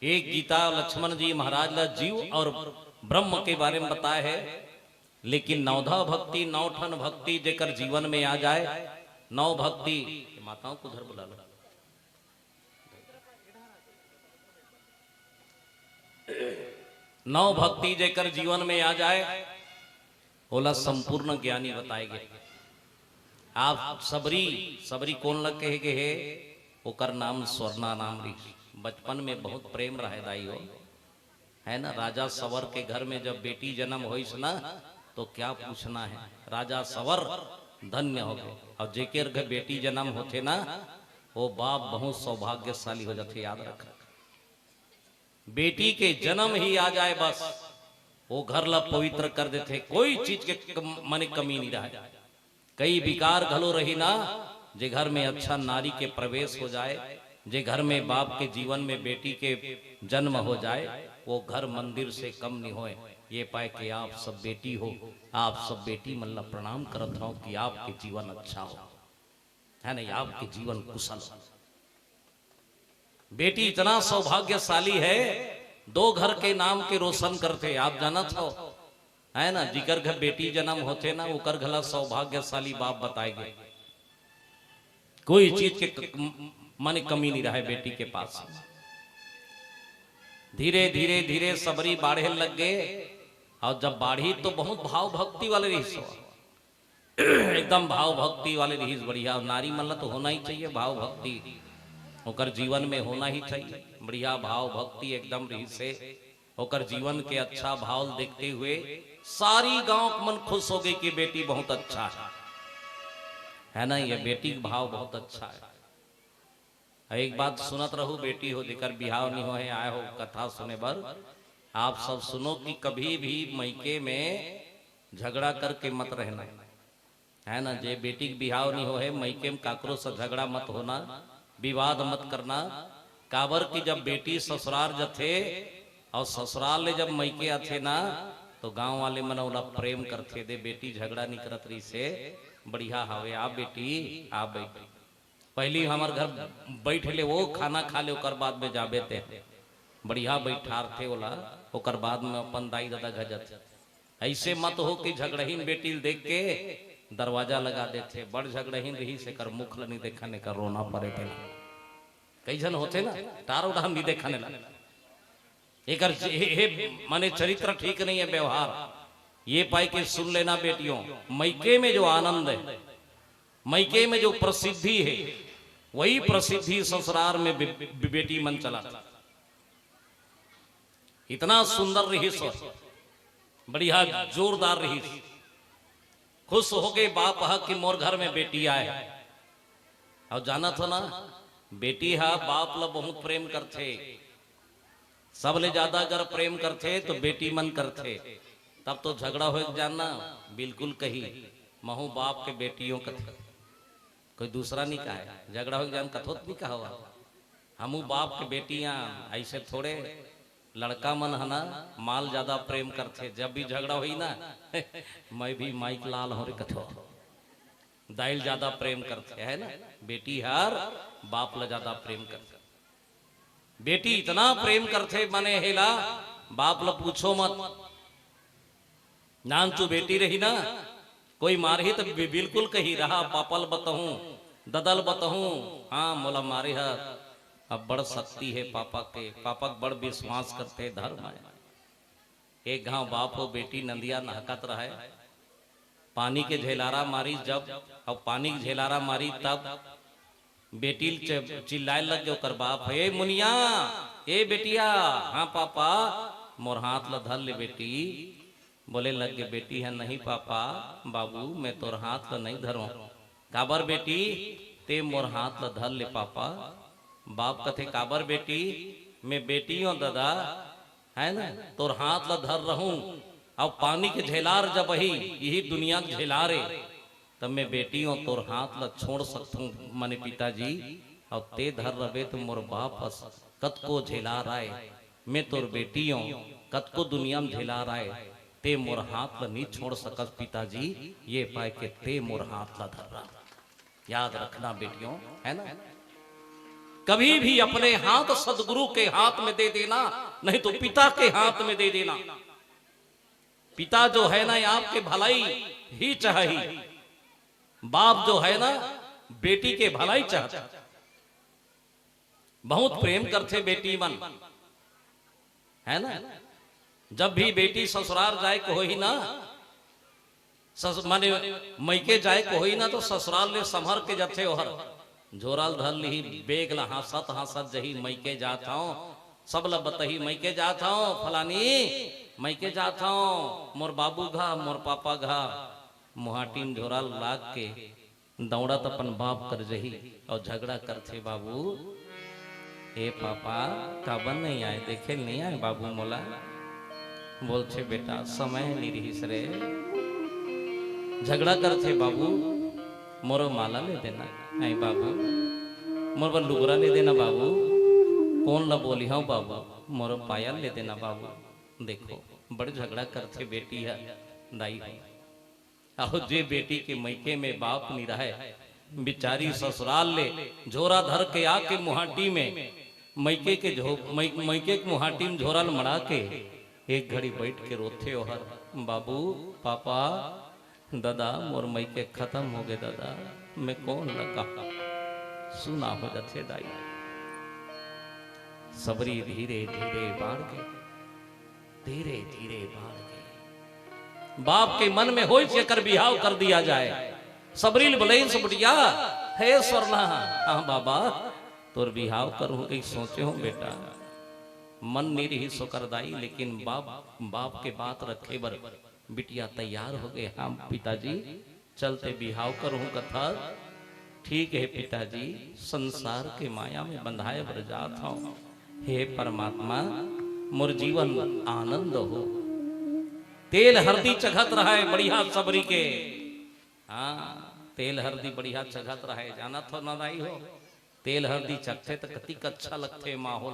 एक गीता लक्ष्मण जी महाराज ला जीव और ब्रह्म के बारे में बताए है, लेकिन नवधा भक्ति, नौ ठन भक्ति जेकर जीवन में आ जाए, नौ भक्ति, माताओं को उधर बुला लो। नौ भक्ति जेकर जीवन में आ जाए, ओला संपूर्ण ज्ञानी बताए गए। आप सबरी, सबरी कोन ला कहे गए हे? ओकर नाम स्वर्णा नाम रहिस। बचपन में बहुत प्रेम रहे दाई हो, है ना? राजा सवर के घर में जब बेटी जन्म होइस ना, तो क्या पूछना है, राजा सवर धन्य हो गए। और जेकर घर बेटी जन्म होथे ना, वो बाप बहुत सौभाग्यशाली हो जाथे, याद रखा। बेटी के जन्म ही आ जाए बस, वो घर ला पवित्र कर देथे, कोई चीज के कम, माने कमी नहीं रहे। कई विकार घलो रही ना, जे घर में अच्छा नारी के प्रवेश हो जाए, जे घर में बाप के जीवन में बेटी के जन्म हो जाए, वो घर मंदिर से कम नहीं होए। ये पाए कि आप सब बेटी हो, आप सब बेटी मन ला प्रणाम करत हव कि आपके जीवन अच्छा हो, है नहीं, आपके जीवन कुशल हो। बेटी इतना सौभाग्यशाली है, दो घर के नाम के रोशन करथे। आप जानत हो, है ना, जिकर घर बेटी जन्म होथे ना, ओकर घला सौभाग्यशाली बाप बताए गए। कोई चीज के क-, माने कमी नहीं रहे बेटी के पास। धीरे धीरे धीरे सबरी बाढ़े लग गए, और जब बाढ़ी तो बहुत भाव भक्ति वाले रहिस हो, एकदम भाव भक्ति वाले रहिस। बढ़िया नारी मन ला तो होना ही चाहिए भाव भक्ति, ओकर जीवन में होना ही चाहिए। बढ़िया भाव भक्ति एकदम रहिस हे। ओकर जीवन के अच्छा भाव देखते हुए सारी गांव के मन खुश हो गई कि बेटी बहुत अच्छा है, है ना, ये बेटी के भाव बहुत अच्छा है। एक बात सुनत रहू, बेटी हो जेकर बिहाव नहीं होहे, आए हो कथा सुने बर, आप सब सुनो कि कभी भी मइके में झगड़ा करके मत रहना, है ना। जे बेटी के बिहाव नहीं होहे, मइके में काकरो से झगड़ा मत होना, विवाद मत करना। काबर कि जब बेटी ससुरार जथे और ससुराल ले जब मइके आथे ना, तो गांव वाले मन ओला प्रेम करथे, दे बेटी झगड़ा नहीं करत रहिस हे, बढ़िया हवे, आ बेटी, आ बेटी। पहली हमर घर बैठ ले, वो खाना खा ले, ओकर बाद में जाबे ते। बढ़िया बैठारथे ओला, ओकर बाद में अपन दाई ददा घर जाथे। ऐसे मत हो कि झगड़हीन बेटी ल देख के दरवाजा लगा देथे। बड़ झगड़हीन रहिस, एकर मुख ल नहीं देखन, एकर रोना परे तेला। कई झन होथे ना, टार उड़ान नहीं देखन ला। एकर ज-, हे, हे, माने चरित्र ठीक नहीं है, व्यवहार। ये पाई के सुन लेना बेटियों, मइके में जो आनंद है, मइके में जो प्रसिद्धि है, वही प्रसिद्धि ससुरार में बे-, बे-, बेटी मन चला। इतना सुंदर रहिस, बढ़िया जोरदार रहिस। खुश हो गए बाप ह कि मोर घर में बेटी आए। और जानत हो ना, बेटी हा बाप ला बहुत प्रेम करथे, सबले ज्यादा अगर प्रेम करथे तो बेटी मन करथे। तब तो झगड़ा होए के जानना, बिल्कुल कही, महू बाप के बेटियों कथे, कोई दूसरा नहीं कहे। झगड़ा होए के जान कथोत नहीं कहा हुआ, हमू बाप के बेटियां। ऐसे थोड़े लड़का मन है ना, माल ज्यादा प्रेम करथे। जब भी झगड़ा होई ना, मैं भी माइक लाल हो रे कथो। दाई ल ज्यादा प्रेम करथे, है ना? बेटी हर बाप ल ज्यादा प्रेम करथे। बेटी इतना प्रेम करथे, मने हेला बाप ल पूछो मत। नानचु बेटी रही ना, कोई मारही त बि-, बिल्कुल कही, "रहा, पापा ल बतहूं, ददा ल बतहूं, हाँ, मोला मारे ह, अब बड़ शक्ति हे पापा के, पापा के बड़ विश्वास करथे, धर्म हे।" एक घांव बाप हो बेटी नंदिया नहकत रहय, पानी के झेलारा मारिस जब, अब पानी के झेलारा मारिस तब बेटी ल च-, चिल्लाए लग गे ओकर बाप, "ए मुनिया, ए बेटिया, हाँ पापा, मोर हाथ ल धर ले बेटी।" बोले लग गे बेटी ह, "नहीं पापा, बाबू, मैं तोर हाथ ल नहीं धरों।" "काबर बेटी, ते मोर हाथ ल धर ले पापा।" बाप कथे, "काबर बेटी, मैं बेटी हों ददा, है ना, तोर हाथ ल धर रहूं, अउ पानी के झेलार जब अही, इही दुनिया के झेलार ए, तब मैं बेटी हों, तोर हाथ ल छोड़ सकथों, मने पिताजी, अउ ते धर रबे त मोर बाप अस कतको झेलार आय, मैं तोर बेटी हों, कतको दुनिया म झेलार आय, ते मोर हाथ ल नी छोड़ सकस पिताजी, ये पाय के ते मोर हाथ ल धर रहा।" याद रखना बेटियों, है ना, कभी भी अपने हाथ सदगुरु के हाथ में दे देना, नहीं तो पिता के हाथ में दे देना। पिता जो है ना, आपके भलाई ही चाही। बाप जो है ना, बेटी के भलाई चाहता। बहुत प्रेम करथे बेटी मन, है ना? जब भी बेटी ससुराल जाए के होही ना, सस-, माने मइके जाए के होही ना, तो ससुराल ले संभर के जथे ओहर। झोरा ल धर लिही, बेग ल हाँसत हाँसत जही, "मइके जात हंव।" सब ल बतही, "मइके जात हंव फलानी, मइके जात हंव, मोर बाबू घा, मोर पापा घा।" मुहाटी म झोरा ल लाग के दौड़त अपन बाप कर जही अउ झगड़ा करथे, "बाबू, ए पापा, काबर नहीं आए? देखे ल नहीं आए बाबू मोला?" बोलथे, "बेटा, समय नहीं रिहिस रे।" झगड़ा करथे, "बाबू, मोरो माला ले देना, नहीं बाबू, मोर बर लुगरा ले देना बाबू, कोन ला बोलिहंव बाबू, मोरो पायल ले देना बाबू।" देखो, बड़ झगड़ा करथे बेटी ह, दाई हो। अहो, जे बेटी के मइके में बाप नी रहय, बिचारी ससुराल ले झोरा धर के आके मुहाटी में मइके के झो-, मइ-, मइके के मुहाटी में झोरा ल मड़ा के एक घड़ी बइठ के रोथे ओहर, "बाबू, पापा, ददा, मोर मइके खतम होगे ददा, मैं कोन ल कहूं?" सुना हो जथे दाई। सबरी धीरे धीरे बाढ़ गे। धीरे धीरे बाढ़ गे। बाप के मन में होइस, एकर बिहाव कर दिया जाए। सबरी ल बलइस, "बिटिया, हे स्वर्णा, हाँ बाबा, तोर बिहाव करहूं कहि सोचे हों बेटा।" मन नी रिहिस ओकर दाई, लेकिन बाप, बाप के बात रखे बर बिटिया तैयार होगे, "हाँ पिताजी, चल ते बिहाव करहूं कथस।" "ठीक हे पिताजी, संसार के माया में बंधाए बर जात हंव। हे परमात्मा, मोर जीवन आनंद हो।" तेल हरदी चघत रहय बढ़िया सबरी के। हाँ, तेल हरदी बढ़िया चघत रहय, जानत हो ना दाई हो? तेल हरदी चघथे त कतिक अच्छा लगथे माहौल।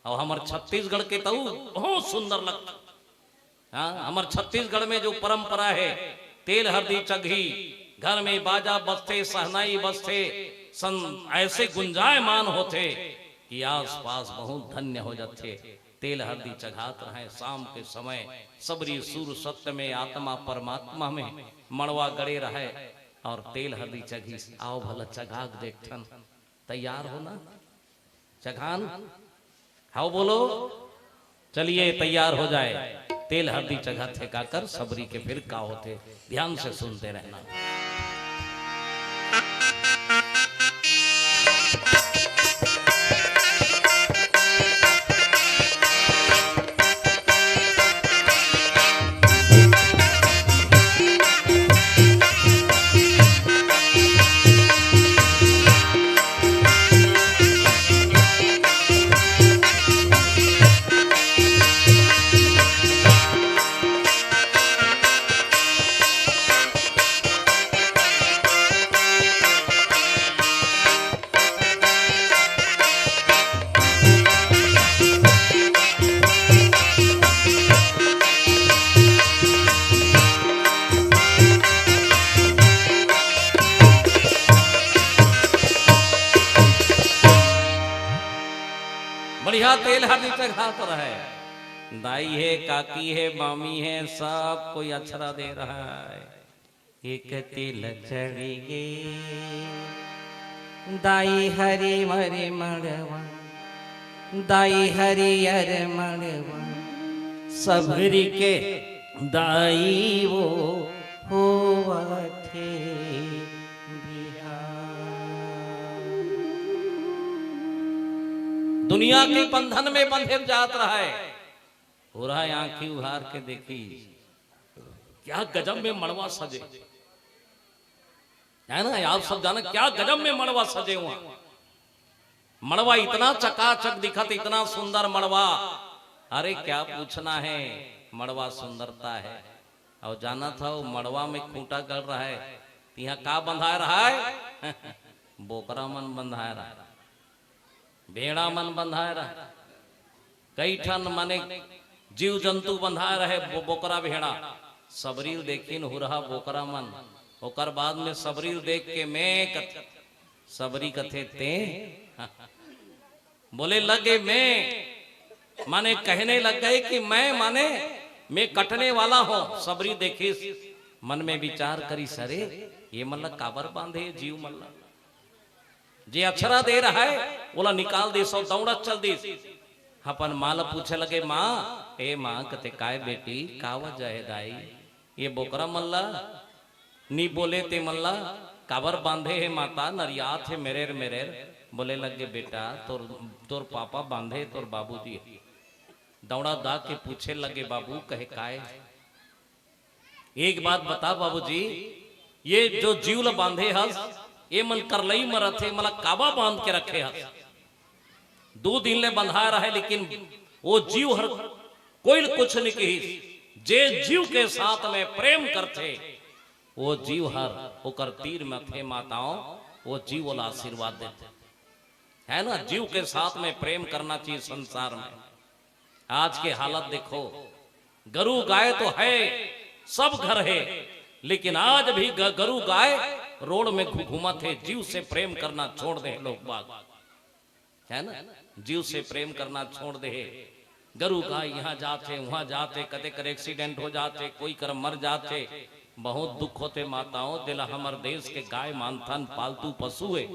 अउ हमर छत्तीसगढ़ के त अउ बहुत सुंदर लगथे। हाँ, हमर छत्तीसगढ़ में जो परंपरा हे, तेल हरदी चघही, घर में बाजा बजथे, सहनाई बजथे, सन-, ऐसे गुंजायमान होथे कि आसपास बहुत धन्य हो जाथे। तेल हरदी चघात रहय, शाम के समय सबरी सुर सत्य में, आत्मा परमात्मा में मड़वा गड़े रहय अउ तेल हरदी चघिस। आओ भला चघा के देखथन, तैयार हो ना? चघान? हाव बोलो। चलिए तैयार हो जाए। तेल हरदी चघत हे काकर, सबरी के फिर का होथे, ध्यान से सुनते रहना। तेल हर नीचे घात रहे। दाई हे, काकी हे, मामी हे, सब कोई अक्षरा दे रहा है। एक तिल चढ़ी गे, दाई हरी मरे मड़वा, दाई हरियर मड़वा, सबरी के दाई वो होवथे बिहान। दुनिया के बंधन में बंधे जात रहे। हुरहा आंखी उघार के देखी, क्या गजब में मड़वा सजे, है ना? आप सब जाना, क्या गजब में मड़वा सजे हुआ। मड़वा इतना चकाचक दिखत, इतना सुंदर मड़वा। अरे, क्या पूछना है, मड़वा सुंदरता है। और जाना था, वो मड़वा में खूंटा गड़ रहा है, तिहा का बंधाए रहा है? बोकरा मन बंधाए रहा है, भेड़ा मन बंधाए रहा है, कई ठन माने जीव जंतु बंधाए रहे, बो-, बोकरा भेड़ा। सबरी ल देखिन हुरहा बोकरा मन, ओकर बाद में सबरी ल देख के मैं कथे, सबरी कथे ते बोले लगे मैं, माने कहने लग गए कि मैं, माने मैं कटने वाला हूँ। सबरी देखिस, मन में विचार करिस, अरे, ये मन ला काबर बांधे, जीव मन ला? जे अक्षरा दे रहा है, ओला निकाल दिस और दौड़त चल दिस। अपन माँ ला पूछे लगे, माँ, ए माँ, कथे, काय बेटी, का वजह है दाई? ये बोकरा मन ला नी बोले ते मन ला काबर बांधे हे माता, नरियात हे मेरेर मेरेर। बोले लगे, बेटा, तोर, तोर पापा बांधे, तोर बाबूजी। दौड़ा दा के पूछे लगे, बाबू, कहे काय? एक बात बता बाबूजी, ये जो जीव ल बांधे हस, ये मन करलई मरत हे, मला काबा बांध के रखे हस? दू दिन ले बंधा रहे, लेकिन वो जीव हर कोई ल कुछ नहीं कहिस। जे जीव के साथ में प्रेम करथे, वो जीव हर ओकर तीर मथे माताओं, वो जीव ओला आशीर्वाद देथे, है ना? जीव के साथ में प्रेम करना चाहिए संसार में। आज के हालत देखो, गरु गाय तो है, सब घर है, लेकिन आज भी ग-, गरु गाय रोड में घु-, घूमत हे, जीव से प्रेम करना छोड़ दे लोग बाग, है ना? जीव से प्रेम करना छोड़ दे हे। गरु गाय यहाँ जाथे, वहाँ जाथे, कते कर एक्सीडेंट हो जाथे, कोई कर मर जाथे, बहुत दुख होथे माताओं। जेला हमर देश के गाय मानथन, पालतू पशु है,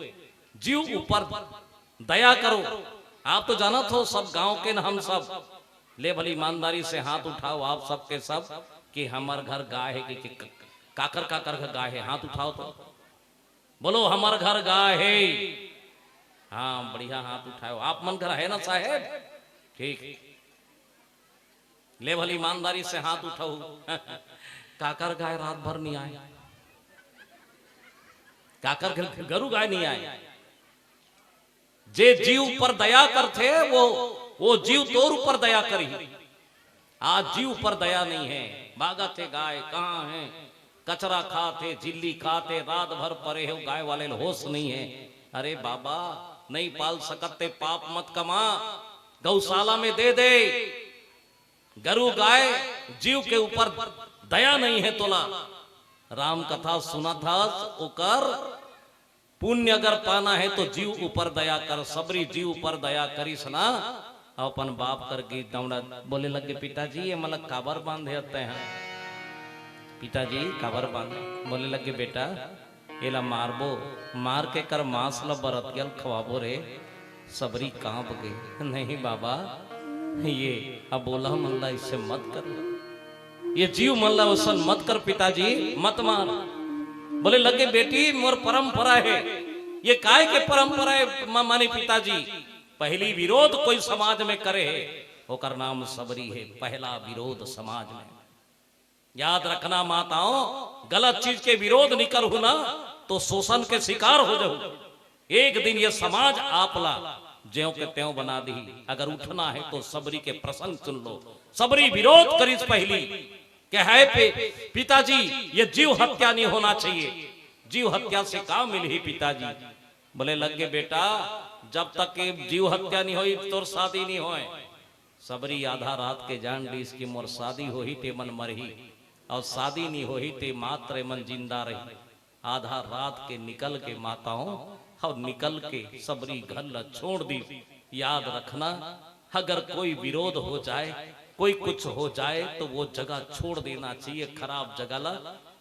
जीव ऊपर दया करो। आप तो जानत हो, सब गांव के न हम सब, ले भली ईमानदारी से हाथ उठाओ आप सब के सब, कि हमर घर गाय है कि, कि काकर काकर घर गाय है, हाथ उठाओ तो। बोलो, हमर घर गाय है। हाँ, बढ़िया हाथ उठाओ। आप मन घर है ना साहेब? ठीक। ले भली ईमानदारी से हाथ उठाओ। काकर गाय रात भर नहीं आए, काकर घर गरु गाय नहीं आए। जे जीव ऊपर दया करथे, वो, वो जीव तोर ऊपर दया करही। आज जीव ऊपर दया नहीं है, भागत हे गाय, कहाँ है? कचरा खात हे, झिल्ली खात हे, रात भर परे हे, वो गाय वाले ल होश नहीं है। अरे बाबा, नहीं पाल सकत ते पाप मत कमा, गौशाला में दे दे। गरु गाय जीव के ऊपर दया नहीं है तोला। राम कथा सुनत हस, ओकर पुण्य अगर पाना है तो जीव ऊपर दया कर। सबरी जीव ऊपर दया करिस ना, अपन बाप कर गीत दौड़ा। बोले लगे, पिताजी, ये मन ल काबर बांधे हस तैं? पिताजी, काबर बांधे? बोले लगे, बेटा, एला मारबो, मार के कर मांस ल बरतिया ल खवाबो रे। सबरी कांप गे, नहीं बाबा, ये अबोला मन ला ऐसे मत कर, ये जीव मन ला वसन मत कर पिताजी, मत मार। बोले लगे, बेटी, मोर परंपरा है। ये काय के परंपरा है? म-, माने पिताजी, पहली विरोध कोई समाज में करे है, ओकर नाम सबरी है। पहला विरोध समाज में। याद रखना माताओं, गलत चीज के विरोध नहीं करहू ना, तो शोषण के शिकार हो जाहू। एक दिन ये समाज आप ला ज्यों के त्यों बना दी। अगर उठना है तो सबरी के प्रसंग सुन लो। सबरी विरोध करिस पहली, कहे, "पे-, पिताजी, ये जीव हत्या नहीं होना चाहिए।" जीव हत्या से का मिलही पिताजी? बोले लगे, बेटा, जब तक ये जीव हत्या नहीं होई, तोर शादी नहीं होए। सबरी आधा रात के जान लीस कि मोर शादी होही ते मन मरही, और शादी नहीं होही ते मात्र मन जिंदा रही। आधा रात के निकल के माताओं, और निकल के सबरी घर ला छोड़ दी। याद रखना, अगर कोई विरोध हो जाए, कोई कुछ हो जाए, तो वो जगह छोड़ देना चाहिए, खराब जगह ला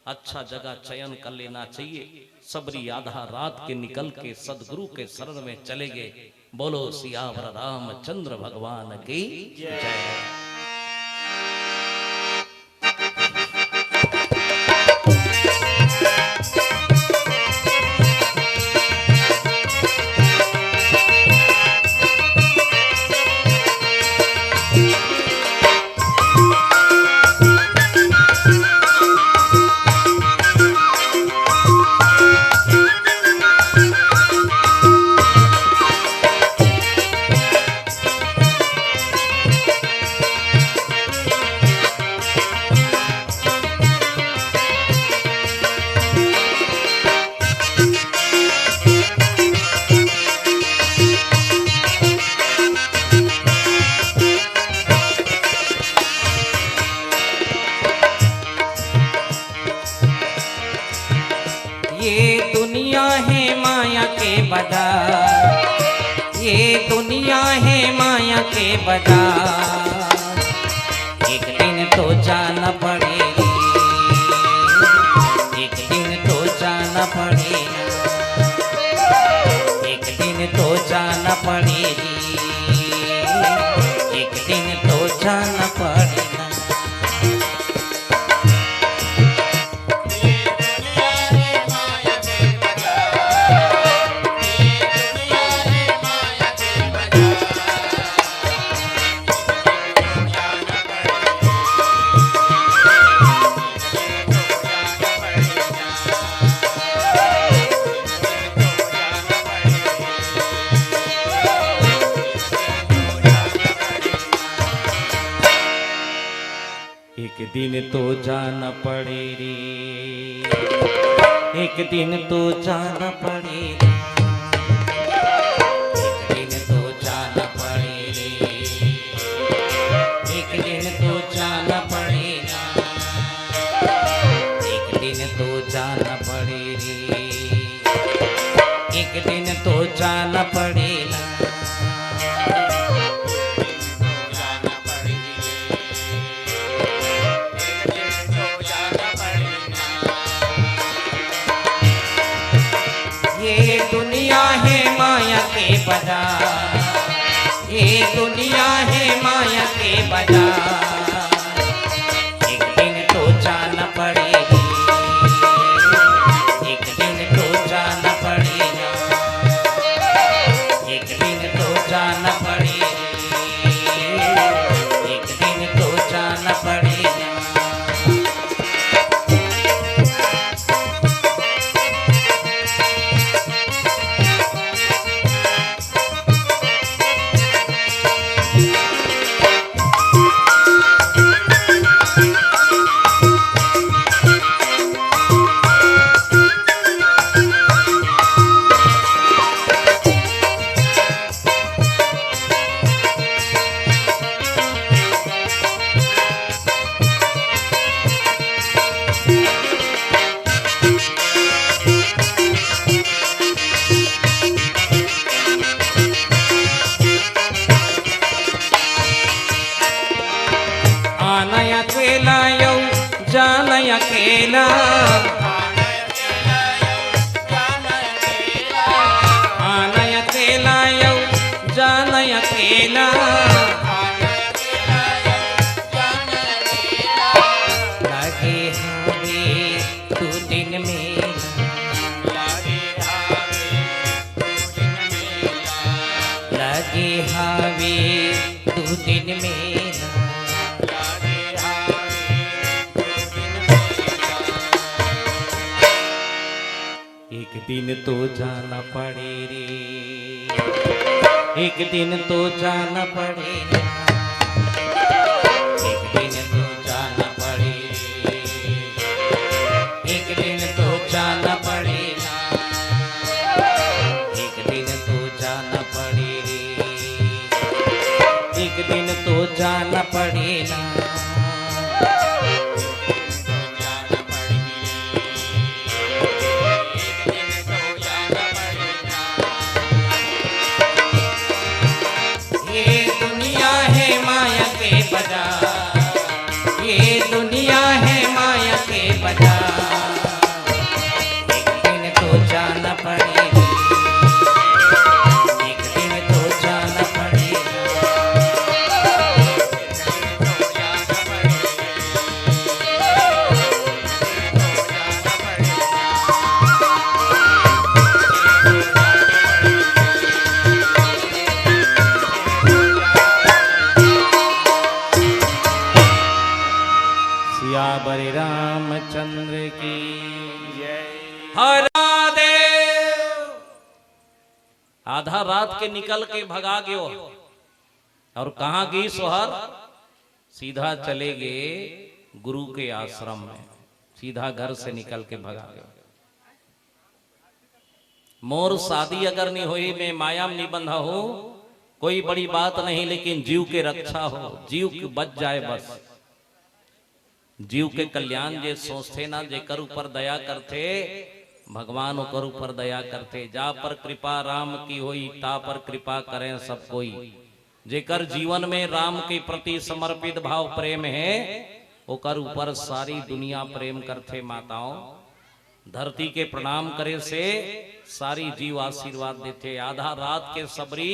अच्छा जगह चयन कर लेना चाहिए। सबरी आधा रात के निकल के सदगुरु के शरण में चले गए। बोलो सियावर रामचंद्र भगवान की जय। ये दुनिया है माया के बाजार, ये दुनिया है माया के बाजार। एक दिन तो जाना पड़ेगी, एक दिन तो जाना पड़ेगा, एक दिन तो जाना पड़ेगी, एक दिन तो जाना पड़ेगा। एक दिन तो जाना पड़े रे, एक दिन तो जाना पड़े रे, एक दिन तो जाना पड़े रे, एक दिन तो जाना पड़े ना, एक दिन तो जाना पड़े रे, एक दिन तो जाना पड़े ना। ये दुनिया है माया के बाजार, ये दुनिया है माया के बाजार। एक दिन तो जाना पड़ेगी, एक दिन तो जाना पड़ेगा, एक दिन तो जाना पड़ेगी, एक दिन तो जाना पड़ेगा। आना अकेला अउ जाना अकेला, आना अकेला अउ जाना अकेला। लगे हवे दू दिन मेला, लगे हवे दू दिन मेला। एक दिन तो जाना पड़े रे, एक दिन तो जाना पड़े ना, एक दिन तो जाना पड़े रे, एक दिन तो जाना पड़े ना, एक दिन तो जाना पड़े रे, एक दिन तो जाना पड़े ना। ये दुनिया हरा देव। आधा रात के निकल के भगा गयो। और कहाँ गिस ओहर? सीधा चले गए गुरु के आश्रम में, सीधा घर से निकल के भगा गयो। मोर शादी अगर नहीं होई, मैं माया में नहीं बंधा हूँ, कोई बड़ी बात नहीं, लेकिन जीव के रक्षा हो, जीव के बच जाए बस। जीव के कल्याण जे सोचथे ना, जेकर ऊपर दया करथे, भगवान ओकर ऊपर दया करथे। जा पर कृपा राम की होई, ता पर कृपा करें सब कोई। जेकर जीवन में राम के प्रति समर्पित भाव प्रेम है, ओकर ऊपर सारी दुनिया प्रेम करथे। माताओं, धरती के प्रणाम करे से सारी जीव आशीर्वाद देथे। आधा रात के सबरी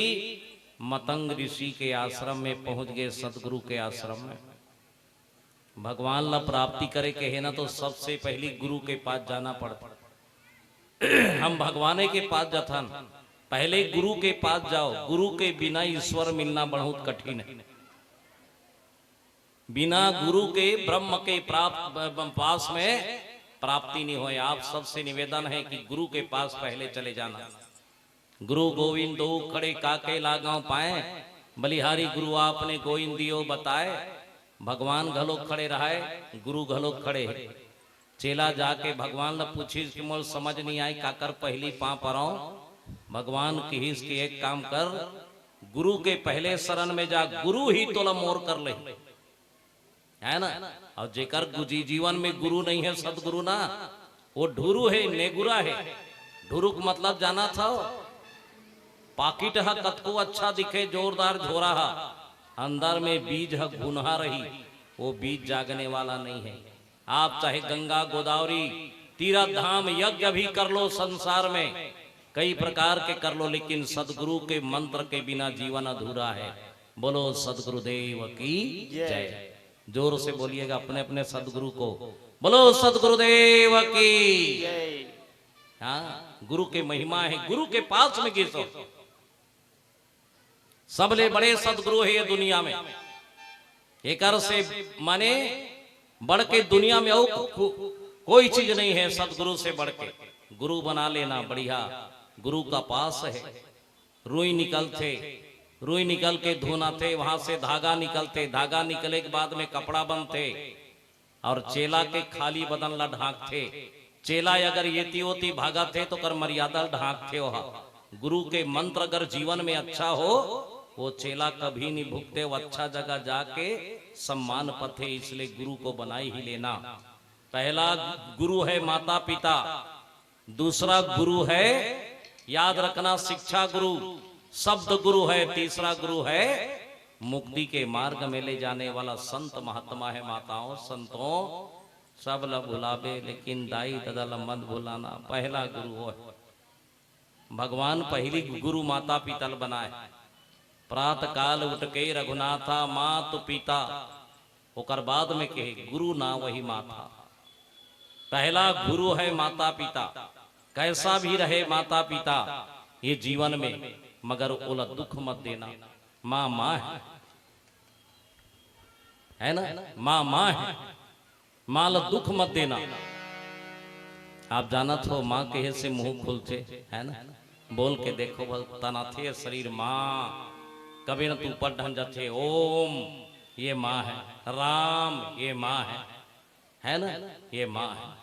मतंग ऋषि के आश्रम में पहुंच गए, सदगुरु के आश्रम में। भगवान ला प्राप्ति करे के हे ना, तो सबसे पहली गुरु के पास जाना पड़ता। हम भगवाने के पास जाथन, पहले गुरु के पास जाओ। गुरु के बिना ईश्वर मिलना बहुत कठिन है। बिना गुरु के ब्रह्म के प्राप्त, ब-, ब-, पास में प्राप्ति नहीं होए। आप सबसे निवेदन है कि गुरु के पास पहले चले जाना। गुरु गोविंद दो खड़े, काके लागव पाए, बलिहारी गुरु आपने गोविंद दियो बताए। भगवान घलो खड़े रहाय, गुरु घलो खड़े हे। चेला जाके भगवान ला पूछिस कि मोर समझ नहीं आए, काकर पहली पाँव परव। भगवान किहिस कि एक काम कर, गुरु के पहले शरण में जा, गुरु ही तोला मोर कर ले। है ना? और जेकर गुजी जीवन में गुरु नहीं है, सदगुरु ना, वो ढुरु है, नेगुरा है। ढुरुक मतलब जाना था, पाकिट ह कतको अच्छा दिखे, जोरदार झोरा ह, अंदर में बीज ह घुनहा रही, वो बीज जागने वाला नहीं है। आप चाहे गंगा गोदावरी तीर्थ धाम यज्ञ भी कर लो, संसार में कई प्रकार के कर लो, लेकिन सदगुरु के मंत्र के बिना जीवन अधूरा है। बोलो सदगुरुदेव की जय। जय। जोर से बोलिएगा अपने अपने सदगुरु को, बोलो सदगुरुदेव की। जय। हाँ, गुरु के महिमा है, गुरु के पास में गिसो। सबले बड़े सदगुरु है ये दुनिया में, एकर से माने बढ़ के दुनिया में और को, कोई चीज नहीं है सदगुरु से बढ़ के। गुरु बना लेना बढ़िया, गुरु का पास है। रुई निकलथे, रुई निकल के धुन आथे, वहां से धागा निकलथे, धागा निकले के बाद में कपड़ा बनथे, और चेला के खाली बदन ला ढांकथे। चेला अगर येती ओती भागत हे तो कर मर्यादा ला ढांकथे ओहा। गुरु के मंत्र अगर जीवन में अच्छा हो, वो चेला कभी नहीं भुगते, वो अच्छा जगह जाके सम्मान पथे, इसलिए गुरु को बनाई ही लेना। पहला गुरु है माता पिता, दूसरा गुरु है, याद रखना, शिक्षा गुरु, शब्द गुरु है, तीसरा गुरु है मुक्ति के मार्ग में ले जाने वाला संत महात्मा है। माताओं संतों, सब ला भुलाबे, लेकिन दाई ददा ला मत भुलाना। पहला गुरु वो है। भगवान पहली गुरु माता पिता ला बनाए। प्रातः काल उठ के रघुनाथा मात पिता, ओकर बाद में कहे गुरु ना वही माथा। पहला गुरु है माता पिता, कैसा भी रहे माता पिता ये जीवन में, मगर ओला दुख मत देना। माँ माँ है, है ना? माँ माँ है, माँ ला दुख मत देना। आप जानत हो माँ कहे से मुंह खुलथे, है ना? बोल के देखो भल, तनाथे शरीर माँ, कभी न तू ऊपर ढन जाथे। ओम ये माँ है, राम ये माँ है, है ना? ये माँ है।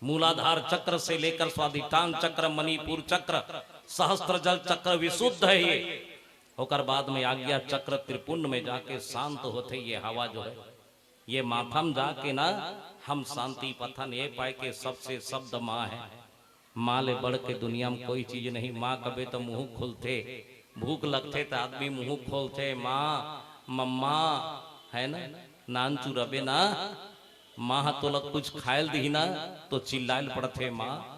मूलाधार चक्र से लेकर स्वाधिष्ठान चक्र, मणिपुर चक्र, सहस्त्र जल चक्र विशुद्ध है ये। ओकर बाद में आज्ञा चक्र त्रिपुंड में जाके शांत होथे ये हवा जो है। ये माथा म जाके ना हम शांति पथन, ये पाए के सबसे शब्द माँ है। माँ ले बढ़ के दुनिया में कोई चीज नहीं। माँ कबे तो मुंह खुलथे, भूख लगथे तो आदमी मुंह खोलथे, माँ, मम्मा, है ना? नान चुरबे ना, माँ ह तोला कुछ खायल दिही ना, तो चिल्लायल पड़थे माँ।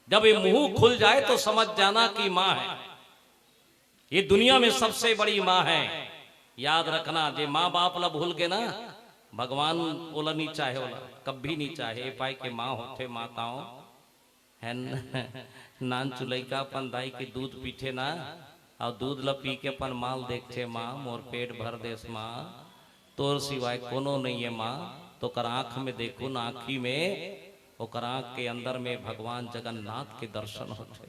जब ये मुंह खुल जाए तो समझ जाना कि माँ है। ये दुनिया में सबसे बड़ी माँ है। याद रखना, जे माँ बाप ला भूल के ना, भगवान ओला नहीं चाहे, ओला कभी नहीं चाहे। ए पाए के माँ होथे माताओं, है न? नान चुलैका अपन दाई के दूध पीथे ना, और दूध ला पी के अपन माँ ल देखथे, माँ मोर पेट भर देस माँ, तोर सिवाय कोनो नहीं है माँ। तो कर आँख में देखू ना, आँखी में ओकर आंख के अंदर में भगवान जगन्नाथ के दर्शन होथे,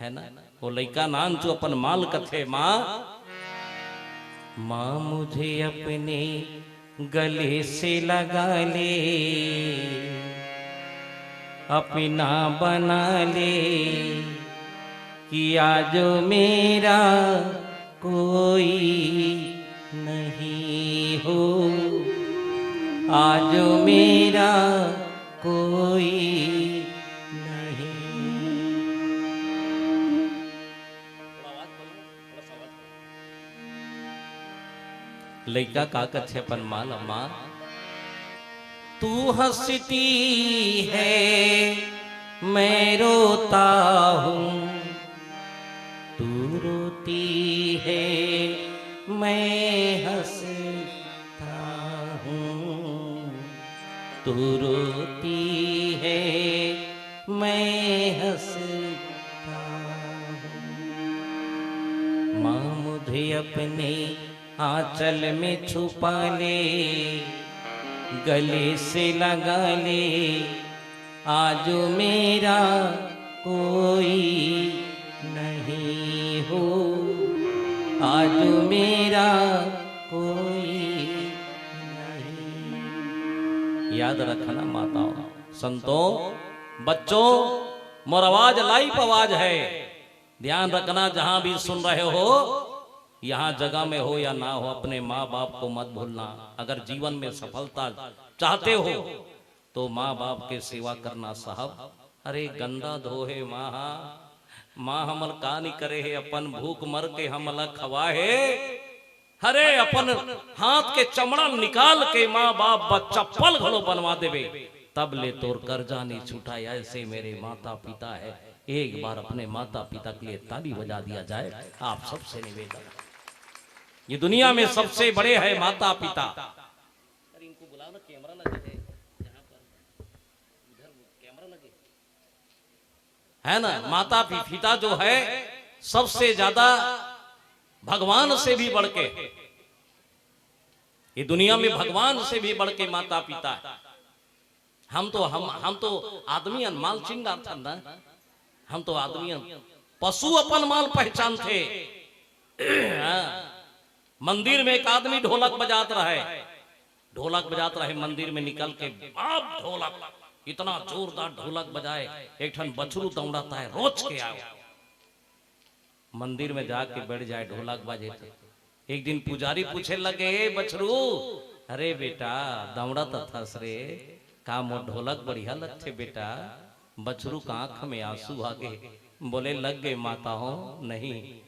है ना? वो लइका नानचु अपन माँ ल कथे, "माँ, माँ, मुझे अपने गले से लगा ले, अपना बना ले, कि आज मेरा कोई नहीं हो, आज मेरा कोई नहीं।" लइका का कथे अपन माँ ल, "माँ, तू हंसती है, मैं रोता हूँ, तू रोती है, मैं हंसता हूँ, तू रोती है, मैं हंसता हूँ।" माँ, मुझे अपने आंचल में छुपा ले, गले से लगा ले, आज मेरा कोई नहीं हो, आज मेरा कोई नहीं। याद रखना माताओं, संतों, बच्चों, मोर आवाज live आवाज है। ध्यान रखना, जहां भी सुन रहे हो, यहां जगह में हो या ना हो, अपने माँ बाप को मत भूलना। अगर जीवन में सफलता चाहते हो तो माँ बाप के सेवा करना साहब। अरे गंदा धो हे माँ, माँ हमल का नी करे हे, अपन भूख मर के हमला खवा हे। अरे अपन हाथ के चमड़ा निकाल के माँ बाप बर चप्पल घलो बनवा देबे, तब ले तोर कर्जा नी छुटाय। ऐसे मेरे माता पिता है, एक बार अपने माता पिता के लिए ताली बजा दिया जाए। आप सबसे निवेदन, ये दुनिया में सबसे बड़े हैं माता पिता। अरे इनको बुलाओ ना, कैमरा लगे है यहाँ पर, इधर कैमरा लगे है ना। माता पि- पिता जो है सबसे ज्यादा भगवान से भी बढ़ के, ये दुनिया में भगवान से भी बढ़ के माता पिता है। हम तो हम हम तो आदमी अन माल चिन्ह डारथन ना, हम तो आदमी अन, पशु अपन माल पहचानथे। हाँ। मंदिर में एक आदमी ढोलक बजात रहे, ढोलक बजात रहे, मंदिर में निकल के बाप ढोलक, इतना जोरदार ढोलक बजाए, एक ठन बछरू दौड़त हे, रोच के आयो। मंदिर में जाके बैठ जाए ढोलक बाजे तो। एक दिन पुजारी पूछे लगे, "ए बछरू, अरे बेटा, दौड़त अथस रे, का मोर ढोलक बढ़िया लगथे बेटा?" बछरू का आंख में आंसू आ गे, बोले, "लग गे माता हो, नहीं,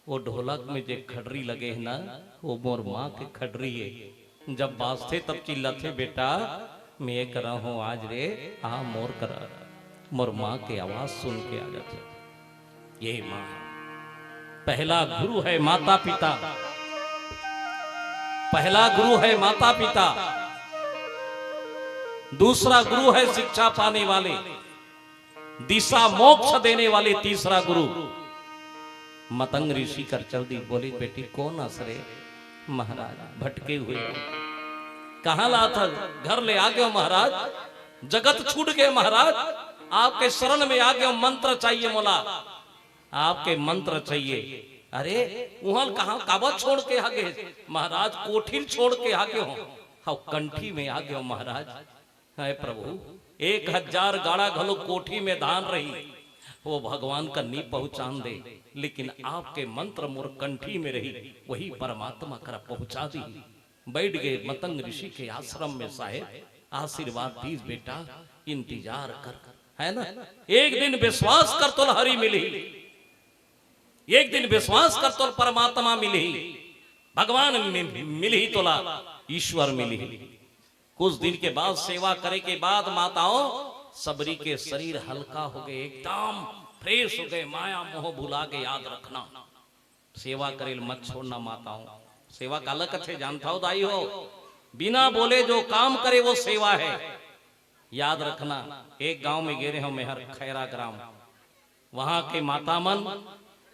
वो ढोलक में जे खड़री लगे हे ना, वो मोर माँ के खड़री हे। जब बाजथे तब चिल्लाथे, बेटा, मैं करा हूँ आज रे, आ मोर करा।" मोर माँ के आवाज सुन के आ जाथे। ये माँ, पहला गुरु है माता पिता, पहला गुरु है माता पिता, दूसरा गुरु है शिक्षा पाने वाले, दिशा मोक्ष देने वाले तीसरा गुरु। मतंग ऋषि कर चल दी, बोली, "बेटी, कोन अस रे?" "महाराज, भटके हुए।" "कहाँ ला था? घर ले आ गयो महाराज, जगत छूट गए महाराज, आपके शरण में आ गयो, मंत्र चाहिए मोला, आपके मंत्र चाहिए।" "अरे, उहाँ कहाँ, काबर छोड़ के आ गए?" "महाराज, कोठिल छोड़ के आ गयो हूँ, हाँ, कंठी में आ गयो महाराज।" हे प्रभु, एक हजार गाड़ा घलो कोठी में धान रही, वो भगवान कर नी पहुंचान दे, लेकिन आपके मंत्र मोर कंठी में रही, वही परमात्मा कर पहुंचा दी। बैठ गए मतंग ऋषि के आश्रम में साहेब, आशीर्वाद दीस, "बेटा, इंतजार कर," है ना? एक दिन विश्वास कर तोला हरि मिलही, एक दिन विश्वास कर तोला परमात्मा मिलही, भगवान मि-, मिलही तोला, ईश्वर मिलही। कुछ दिन के बाद, सेवा करे के बाद माताओं, सबरी के शरीर हल्का हो गए, एकदम fresh हो गए, माया मोह भुला के। याद रखना, सेवा करे ल मत छोड़ना माताओं। सेवा काला कथे जानथव दाई हो, बिना बोले जो काम करे वो सेवा है। याद रखना, एक गांव में गे रहे हो मेहर, खैरा ग्राम, वहां के माता मन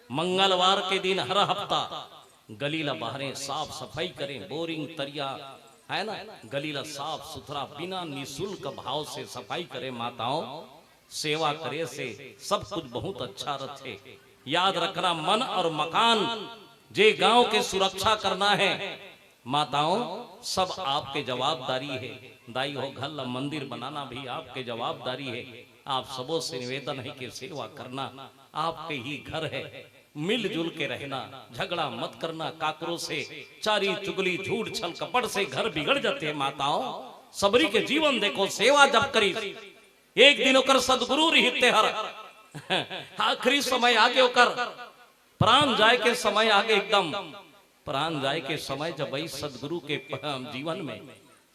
मंगलवार के दिन हर हफ्ता गली ला बहारे, साफ सफाई करें, बोरिंग, तरिया, है ना, गली ला साफ सुथरा बिना निशुल्क भाव से सफाई करे माताओं, सेवा करे से सब कुछ बहुत अच्छा रथे। याद रखना, मन और मकान, जे गांव के सुरक्षा करना है माताओं, सब आपके जवाबदारी है। दाई हो, घर ला मंदिर बनाना भी आपके जवाबदारी है। आप सबों से निवेदन है कि सेवा करना, आपके ही घर है, मिलजुल के रहना, झगड़ा मत करना काकरो से, चारी चुगली झूठ छल कपट से घर बिगड़ जाते हैं माताओं। सबरी के जीवन देखो, सेवा जब करी, एक दिन ओकर सदगुरु रहिते हर आखिरी समय आगे ओकर प्राण जाए के समय आगे एकदम प्राण जाए के समय जब वही सदगुरु के प-, जीवन में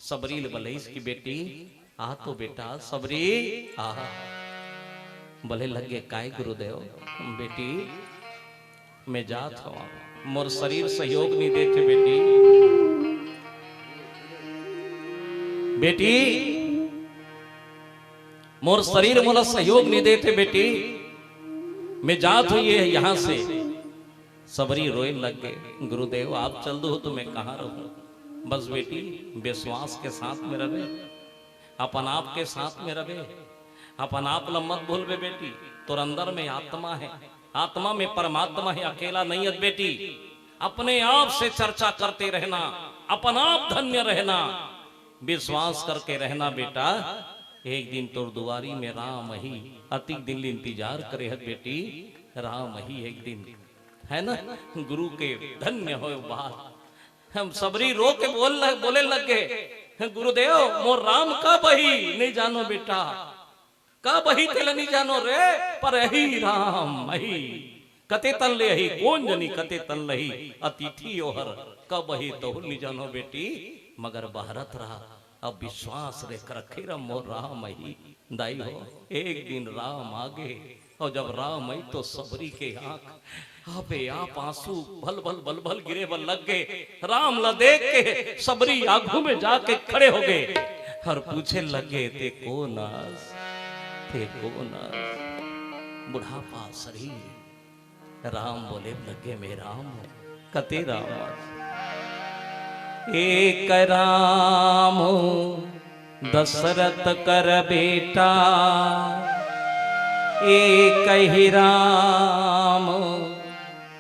सबरी ल बलइस कि बेटी आ तो बेटा, सबरी आ। बोले लगे, "काय गुरुदेव?" "बेटी, मैं जात हवं, मोर शरीर सहयोग नहीं देथे बेटी, बेटी, मोर शरीर मोला सहयोग नहीं देथे बेटी, मैं जात हवं ये यहाँ से।" सबरी रोए लग गए, "गुरुदेव, आप चल दो तो मैं कहाँ रहूं?" "बस बेटी, विश्वास के साथ में रहे, अपन आप के साथ में रहे, अपन आप ल मत भूलबे बेटी, तोर अंदर में आत्मा है, आत्मा में परमात्मा है, अकेला नहीं है बेटी। अपने आप से चर्चा करते रहना, अपन आप धन्य रहना, विश्वास करके रहना बेटा। एक दिन तोर दुआरी में राम ही, अतिक दिन ले इंतजार करे हत बेटी, राम ही एक दिन।" है ना, गुरु के धन्य होय बात। हम सबरी रो के बोल लग, बोले लग गए, "गुरुदेव, मोर राम कब ही?" "नहीं जानो बेटा, कब ही तेला नहीं जानो रे, पर ही राम ही। कते तन ले ही, कोन जनी कते तन लही, अतिथि ओहर कब ही तोहू नहीं जानो बेटी, मगर बहरत रहा, अब विश्वास रे रखे रह मोर राम ही।" दाई हो, एक दिन राम आगे, और जब राम आई तो सबरी के आंख आपे आप आंसू भल भल भल भल गिरे बर लग गए। राम ला देख के सबरी आगू में जाके खड़े हो गए और पूछे लग गए, "ते कोन अस? ते कोन अस?" बुढ़ापा शरीर। राम बोले लगे, "मैं राम हूं।" कते राम अस? एक राम दशरथ कर बेटा, एक ही राम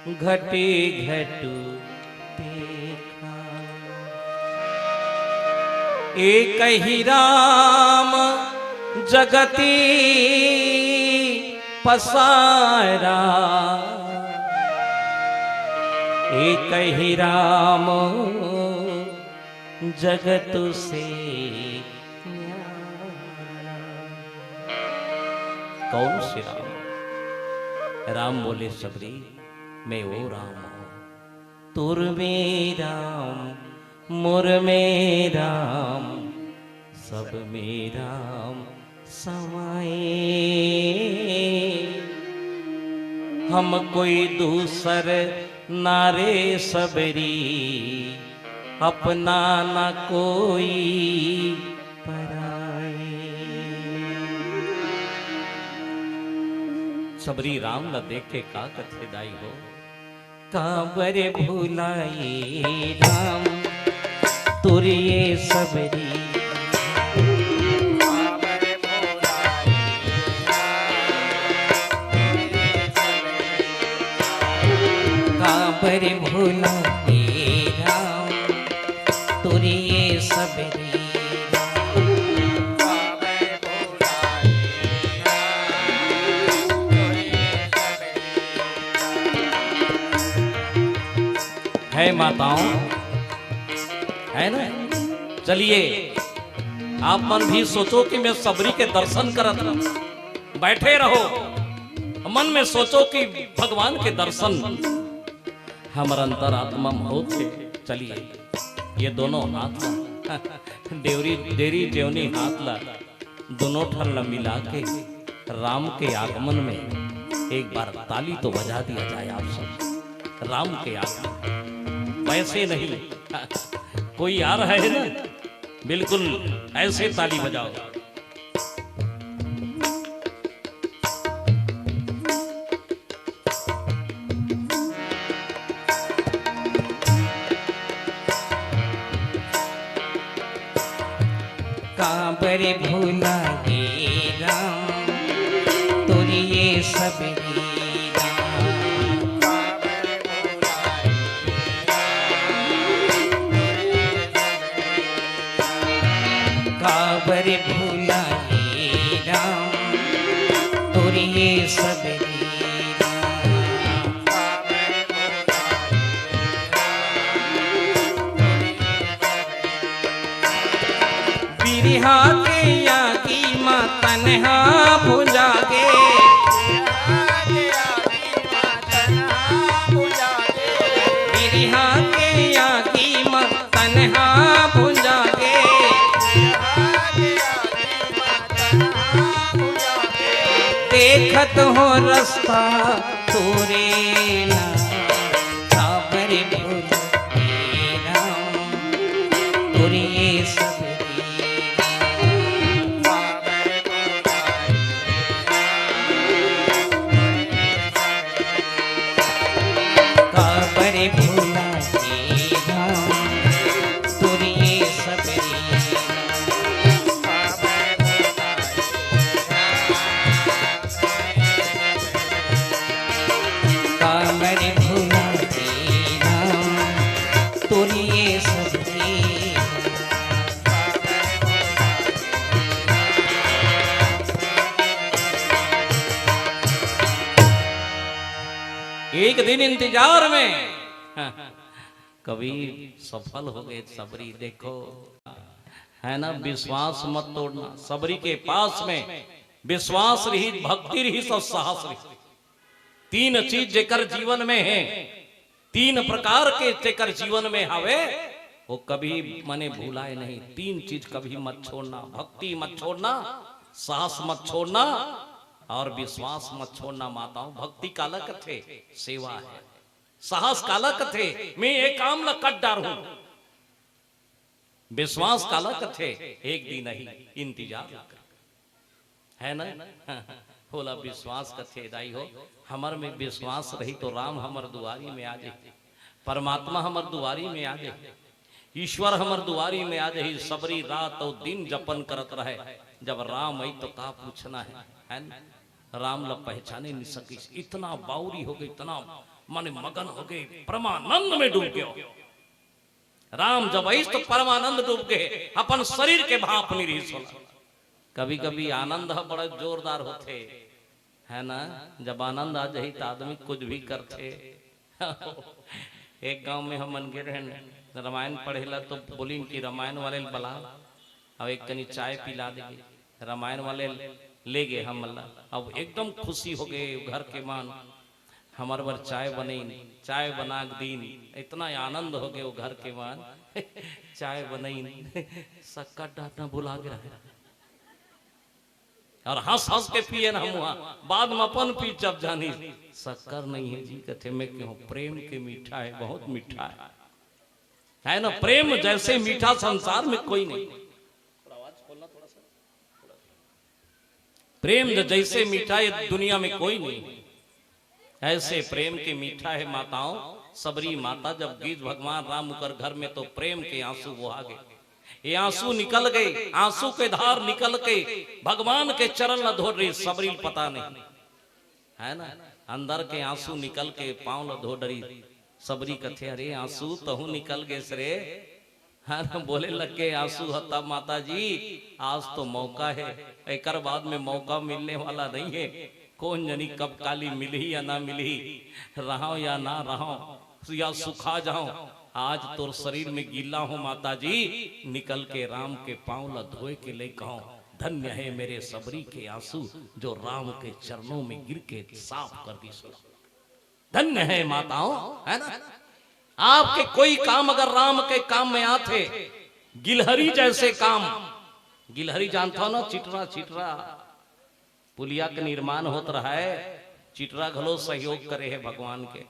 घटी घटू देखा। एक ही राम जगती पसारा, एक ही राम जगत से न्यारा। कौन से राम? राम बोले, "सबरी, मैं वो राम हूं।" तोर में राम, मोर में राम, सब में राम समाए। हम कोई दूसर ना रे सबरी, अपना ना कोई पराए। सबरी राम ला देख के का कथे दाई हो? काबर भुलाए राम तोर ये सबरी, काबर भुलाए राम तोर ये सबरी। है माताओं, है ना? चलिए, आप मन भी सोचो कि मैं सबरी के दर्शन करत रहूं। बैठे रहो, मन में सोचो कि भगवान के दर्शन हमर अंतरात्मा में होत हे। चलिए, ये दोनों हाथ ला, डेवरी, डेरी जेवनी हाथ ला, दोनों ठन ला मिला के राम के आगमन में एक बार ताली तो बजा दिया जाए आप सब। राम के आगमन वैसे नहीं, कोई आ रहा है ना, बिल्कुल ऐसे ताली बजाओ। रे भुला गे राम, तोर ये सबरी राम। काबर भुला गे राम, तोर ये सबरी राम। बिरहा के आगी म तनहा भुंजा गे। बिरहा के आगी म तनहा भुंजा गे। देखत हो रस्ता तोरे ना, काबर भुला गे राम, तोर ये सबरी राम। काबर भुला गे राम, तोर ये सबरी राम। काबर भुला गे राम, तोर ये सबरी। एक दिन इंतजार में कभी सफल हो गए सबरी, देखो, है ना, विश्वास मत तोड़ना। सबरी के पास में विश्वास रही, भक्ति रही, सब साहस रही। तीन चीज जेकर जीवन में है, तीन प्रकार के जेकर जीवन में हवे, वो कभी मने भुलाए नहीं। तीन चीज कभी मत छोड़ना, भक्ति मत छोड़ना, साहस मत छोड़ना और विश्वास मत छोड़ना। माताओं, भक्ति काला कथे? सेवा है। साहस काला कथे? मैं ये काम ला कर डारहूं। विश्वास काला कथे? एक दिन ही इंतजार कर, है ना? ओला विश्वास कथे दाई हो। हमर में विश्वास रही तो राम हमर दुआरी में आ जाही, परमात्मा हमर दुआरी में आ जाही, ईश्वर हमर दुआरी में आ जाही। सबरी रात अउ दिन जपन करत रहे, जब राम आई तो का पूछना है, है ना? राम ला पहचाने नहीं सकिस, इतना बाउरी हो गए, इतना माने मगन हो गए, परमानंद में डूब गयो। राम जब आइस तो परमानंद डूब गए, अपन शरीर के भाप नहीं रहिस ओला। कभी कभी आनंद ह बड़ा जोरदार होथे, है ना? जब आनंद आ जाही त आदमी कुछ भी करथे। एक गांव में हमन गे रहेन रामायण पढ़े ला, तो बोलिन कि रामायण वाले ल बला, अब एक कनी चाय पिला देगे। रामायण वाले ले गे हमन ला। अब एकदम खुशी हो गए घर के मन, हमर बर चाय बनइन, चाय बना के दीन। इतना आनंद हो गए वो घर के मन। चाय बनइन, शक्कर डालना भुला गे रहे। और हंस हंस के पियन हम वहां, बाद में अपन पी जब जानी, शक्कर नहीं है जी, कथे मैं कहूं प्रेम के मीठा है, बहुत मीठा है, है ना? प्रेम जैसे मीठा संसार में कोई नहीं। प्रेम ज-, जैसे मीठा ये दुनिया में कोई नहीं, ऐसे प्रेम के मीठा है माताओं। सबरी माता जब गीस भगवान राम उकर घर में तो प्रेम के आंसू बोहा गए। ये आंसू निकल गए, आंसू के धार निकल के भगवान के चरण ल धोर रही, सबरी ल पता नहीं, है ना? अंदर के आंसू निकल के पांव ल धो डरी। सबरी कथे, "अरे आंसू तहू निकल गेस रे।" हाँ, बोले लग गए आंसू ह, "तब माता जी, आज तो मौका है, एकर बाद में मौका मिलने वाला नहीं है। कौन जनी कब काली मिलही या ना मिलही, रहंव या ना रहंव, या सुखा जांव। आज तोर शरीर में गीला हों माता जी, निकल के राम के पांव ल धोए के लेके आंव। धन्य है मेरे सबरी के आंसू, जो राम के चरणों में गिर के साफ कर दी सुना।" धन्य है माताओं, है ना? आपके कोई काम अगर राम के काम में आथे, गिलहरी जैसे काम, गिलहरी जानथव ना, चिटरा, चिटरा, पुलिया के निर्माण होत रहय, चिटरा घलो सहयोग करे हे भगवान के।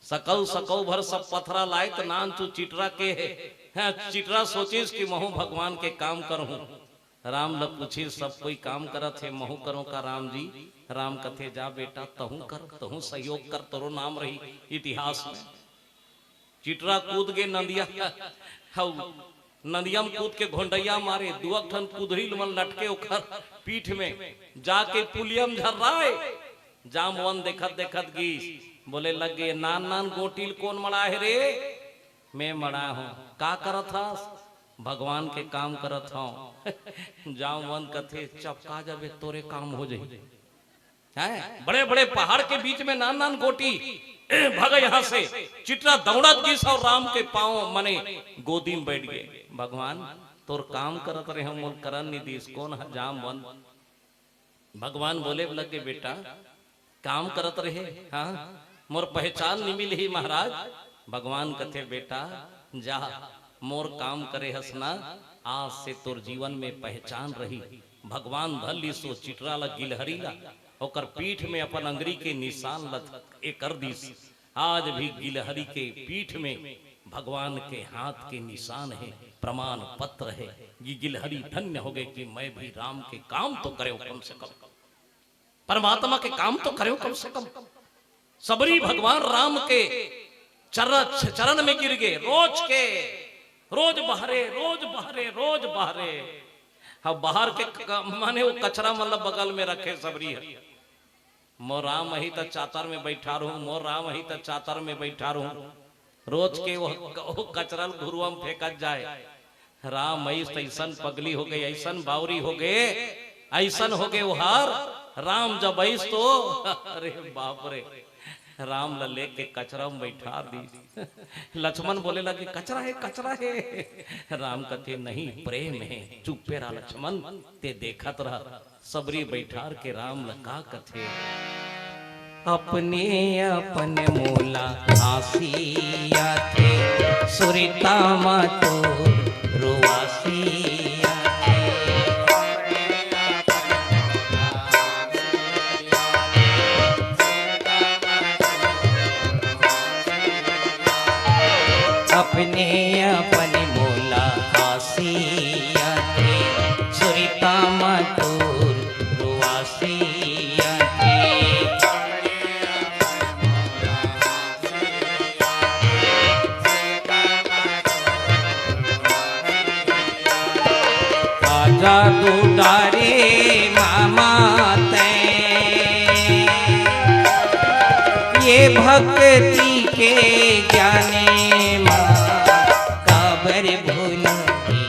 सकव सकव भर सब पथरा लाय त नानचु चिटरा के हे। हैं, चिटरा सोचिस कि महूं भगवान के काम करहूं। राम ल पूछिस, "सब कोई काम करत हे, महूं करों का राम जी?" राम कथे, "जा बेटा, तहूं कर, तहूं सहयोग कर, तोरो नाम रही इतिहास में।" चिटरा कूद गे नंदिया, हऊ नदिया म कूद के घोंडइया मारे, दुआ ठन कुदरी मन लटके ओकर पीठ में, जाके पुलिया म झर्राए। जामवन देखत देखत गीस, बोले लगे, "नान नान गोटी ल कोन मड़ा हे रे?" "मैं मड़ा हूँ।" "का करत हस?" "भगवान के काम करत हूँ।" जामवन कथे, "चपका जाबे, तोरे काम हो जाही।" हैं? बड़े बड़े पहाड़ के बीच में नान नान गोटी, "ए, भाग यहाँ से।" चिटरा दौड़त गीस अउ राम के पाँव मने गोदी में बैठ गए। "भगवान, तोर काम करत रहे, मोर करन नि दीस, कोन ह?" जामवन। भगवान बोले लगे, "बेटा, काम करत रहे, हाँ, मोर पहचान नि मिलही महाराज।" भगवान कथे, "बेटा, जा, मोर काम करे हस ना, आज से तोर जीवन में पहचान रही।" भगवान धर लीस ओ चिटरा ला, गिलहरी ला, ओकर पीठ में अपन अंगरी के निशान ला ए कर दीस। आज भी गिलहरी के पीठ में भगवान के हाथ के निशान हे, प्रमाण पत्र हे। ये गिलहरी धन्य हो गए कि मैं भी राम के काम तो करेंव कम से कम, परमात्मा के काम तो करेंव कम से कम। सबरी भगवान राम के चर-, चरण में गिर गए। रोज के, रोज बहरे, रोज बहरे, रोज बहरे। हाँ, बाहर के क-, माने वो कचरा मतलब बगल में रखे सबरी ह। "मोर राम अही त चातर में बैठा रहूं, मोर राम अही त चातर में बैठा रहूं।" रोज के वो, वो कचरा ल घुरुआ में फेंकत जाए। "राम अइस त अइसन पगली हो गए, अइसन बावरी हो गए, अइसन हो गए ओहर। राम जब अइस तो," अरे बाप रे, राम ला लेके कचरा में बैठा दीस। लक्ष्मण बोले लगे, "कचरा हे, कचरा हे।" राम कथे, "नहीं, प्रेम हे, चुप्पे रह लक्ष्मण, ते देखत रह।" सबरी बैठार के राम ल का कथे? "अपने अपन मोला हाँसी आथे, सुरता म तो रुआसी आथे।" "अपने अपन मोला हाँसी आथे, सुरता म तोर रुआसी आथे।" आजा तू डारे मामा तैं, ये भक्ति के ज्ञाने मा, काबर भुला गे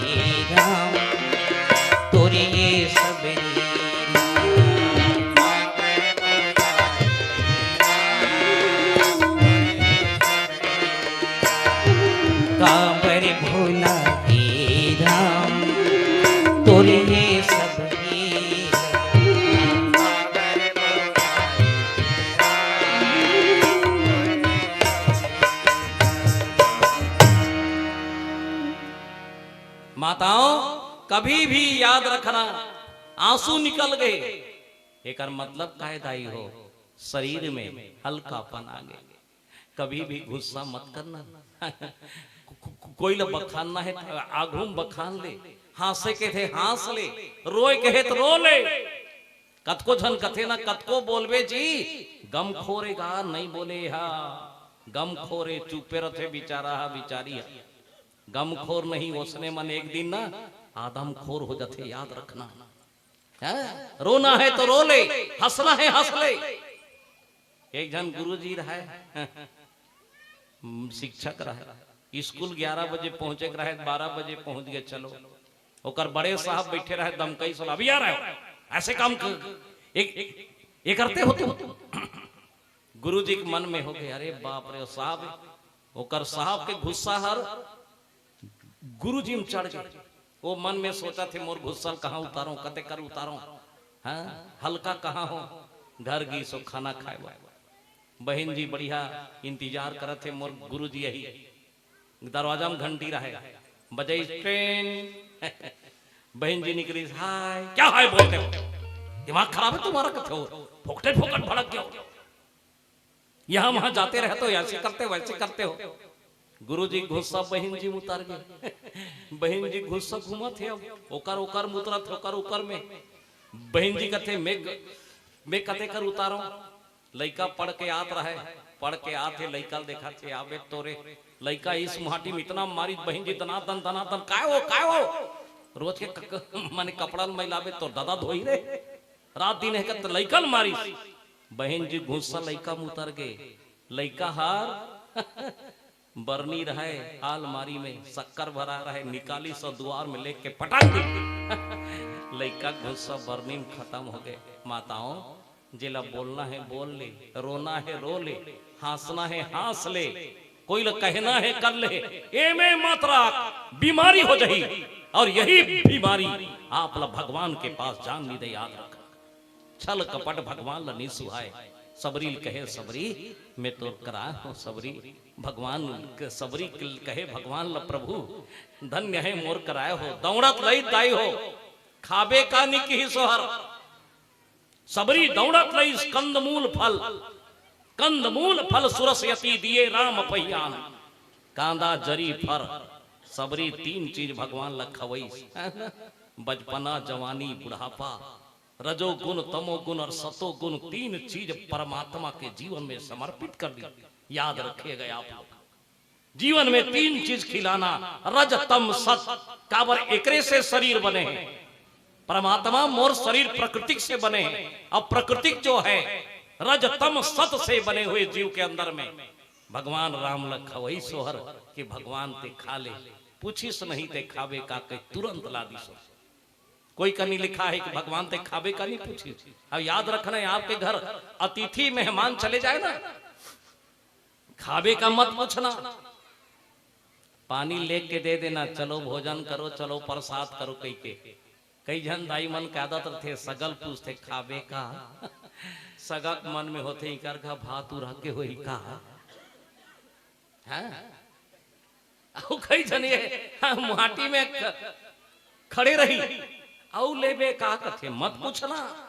राम, तोर ये सबरी काबर भुला गे राम, तोर ये सब लीला। माताओं, कभी भी याद रखना, आंसू निकल गए, एकर मतलब काय दाई हो, शरीर में हल्कापन आ गए। कभी भी गुस्सा मत करना। को-, को-, कोई ला बखानना हे त आघू म बखान ले, हाँसे के हे त हाँस ले, रोए के हे त रो ले। कतको झन कथे ना, कतको बोलबे जी, गमखोर ए गा, नहीं बोले हा। गमखोर ए, चुपे रथे बिचारा हा, बिचारी हा। गमखोर नहीं, ओसने मन एक दिन ना आदमखोर हो जाथे, याद रखना। हैं? रोना हे त रो ले, हंसना हे हंस ले। एक झन गुरुजी रहय, शिक्षक रहय, स्कूल ग्यारह बजे पहुंचे के रहय, बारह बजे पहुंच गए। चलो, ओकर बड़े साहब बैठे रहय, दमकई सोला, "अभी आ रहे हो, ऐसे काम कर, एक, एक, ये करते हो तुम?" गुरुजी के मन में हो गए, "अरे बाप रे, साहब।" ओकर साहब के गुस्सा हर गुरुजी में चढ़ गए। वो मन में सोचथे, "मोर गुस्सा ल कहाँ उतारों, कते कर उतारों?" हाँ, हल्का कहाँ हो? घर गीस ओ खाना खाए बर। बहिन जी बढ़िया इंतजार करथे, मोर गुरुजी अही। दरवाजा में घंटी रहय, बजाइस ट्रेन। बहिन जी निकलिस, "हाय।" "क्या हाय बोलते हो? दिमाग खराब है तुम्हारा?" कथे हो, "फोकटे फोकट भड़क गए हो।" यहाँ वहां जाते रहते हो, ऐसे करते हो, वैसे करते हो। गुरुजी गुस्सा बहिन जी उतार गए। बहिन जी गुस्सा घूमत हे, अब ओकर ओकर में उतरत हे, ओकर ओकर में। बहिन जी कथे, "मैं ग-, मैं कते कर उतारों?" लइका पढ़ के आत रहय, पढ़ के आत हे, लइका ल देखत हे, "आबे तोरे लइका इस मुहाटी में इतना मारिस, बहिन जी दनादन दनादन, "काय हो, काय हो?" रोज के क-, क-, माने कपड़ा ल मैलाबे तोर ददा धोही रे। रात दिन हे कत लइका ल मारिस। बहिन जी घुस्सा लइका म उतर गे। लइका हर बरनी रहय, आलमारी में शक्कर भरा रहय, निकालिस अउ दुवार में लेग के पटक दिस। लइका घुस्सा बरनी में खतम हो गे। माताओं, जेला बोलना हे बोल ले, रोना हे रो ले, हाँसना हे हाँस ले, कोई ल कहना हे कर ले, एमे मत राख, बीमारी हो जही। अउ यही बीमारी आप ल भगवान के पास जान नइ दे, याद रख। छल कपट भगवान ल नइ सुहाय। सबरी ल कहे, "सबरी, मैं तोर करा हूँ, सबरी।" भगवान क-, सबरी क-, कहे भगवान ल, "प्रभु, धन्य हे मोर कराय हो, दौड़त लई दाई हो, खाबे का नी किहिस ओहर।" सबरी दौड़त लईस कंदमूल फल, कंदमूल फल सुरस यति दिए राम पहियान। कांदा, जरी, फर, सबरी तीन चीज भगवान ल खवईस। बचपना, जवानी, बुढ़ापा, रजोगुण, तमोगुण अउ सतोगुण, तीन चीज परमात्मा के जीवन में समर्पित कर दी। याद रखिएगा आप लोग, जीवन में तीन चीज खिलाना, रज, तम, सत। काबर? एकरे से शरीर बने हे। परमात्मा मोर शरीर प्रकृतिक से बने हे। अब प्रकृतिक जो है, रज, तम, सत से बने हुए जीव के अंदर में भगवान राम ल खवईस ओहर कि भगवान ते खा ले, पूछिस नहीं ते खाबे का, कहि तुरंत ला दिस। कोई कनि लिखा हे कि भगवान ते खाबे का नहीं पूछिस। अब याद रखना हे, आपके घर अतिथि मेहमान चले जाए ना, खाबे का मत पूछना, पानी लेग के दे देना, "चलो भोजन करो, चलो प्रसाद करो" कहिके। कई झन दाई मन के आदत रथे, सगा ल पूछथे, "खाबे का?" सगा के मन में होथे, "इकर घर भात उरह के होही का?" हाँ? अउ कई झन ये, हाँ, मुहाटी में ख-, खड़े रही, "अउ लेबे का?" कथे, मत पूछना।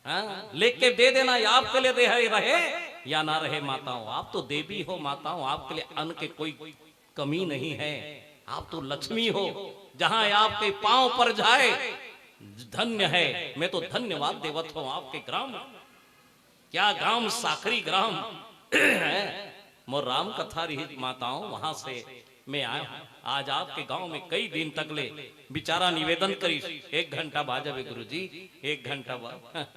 हाँ, लेके दे देना, ये आपके लिए दे है, रहे या ना रहे माताओं, आप तो देवी हो माताओं, आपके लिए अन्न के कोई कमी नहीं है, आप तो लक्ष्मी हो। जहां आपके पांव पर जाए, धन्य है। मैं तो धन्यवाद देवत हूं आपके ग्राम, क्या ग्राम, साखरी ग्राम। मोर राम कथा रही माताओं, वहां से मैं आया हूं। आज आपके गांव में कई दिन तक ले बिचारा निवेदन करिस, "एक घंटा बाद जाबे गुरुजी, एक घंटा बाद।"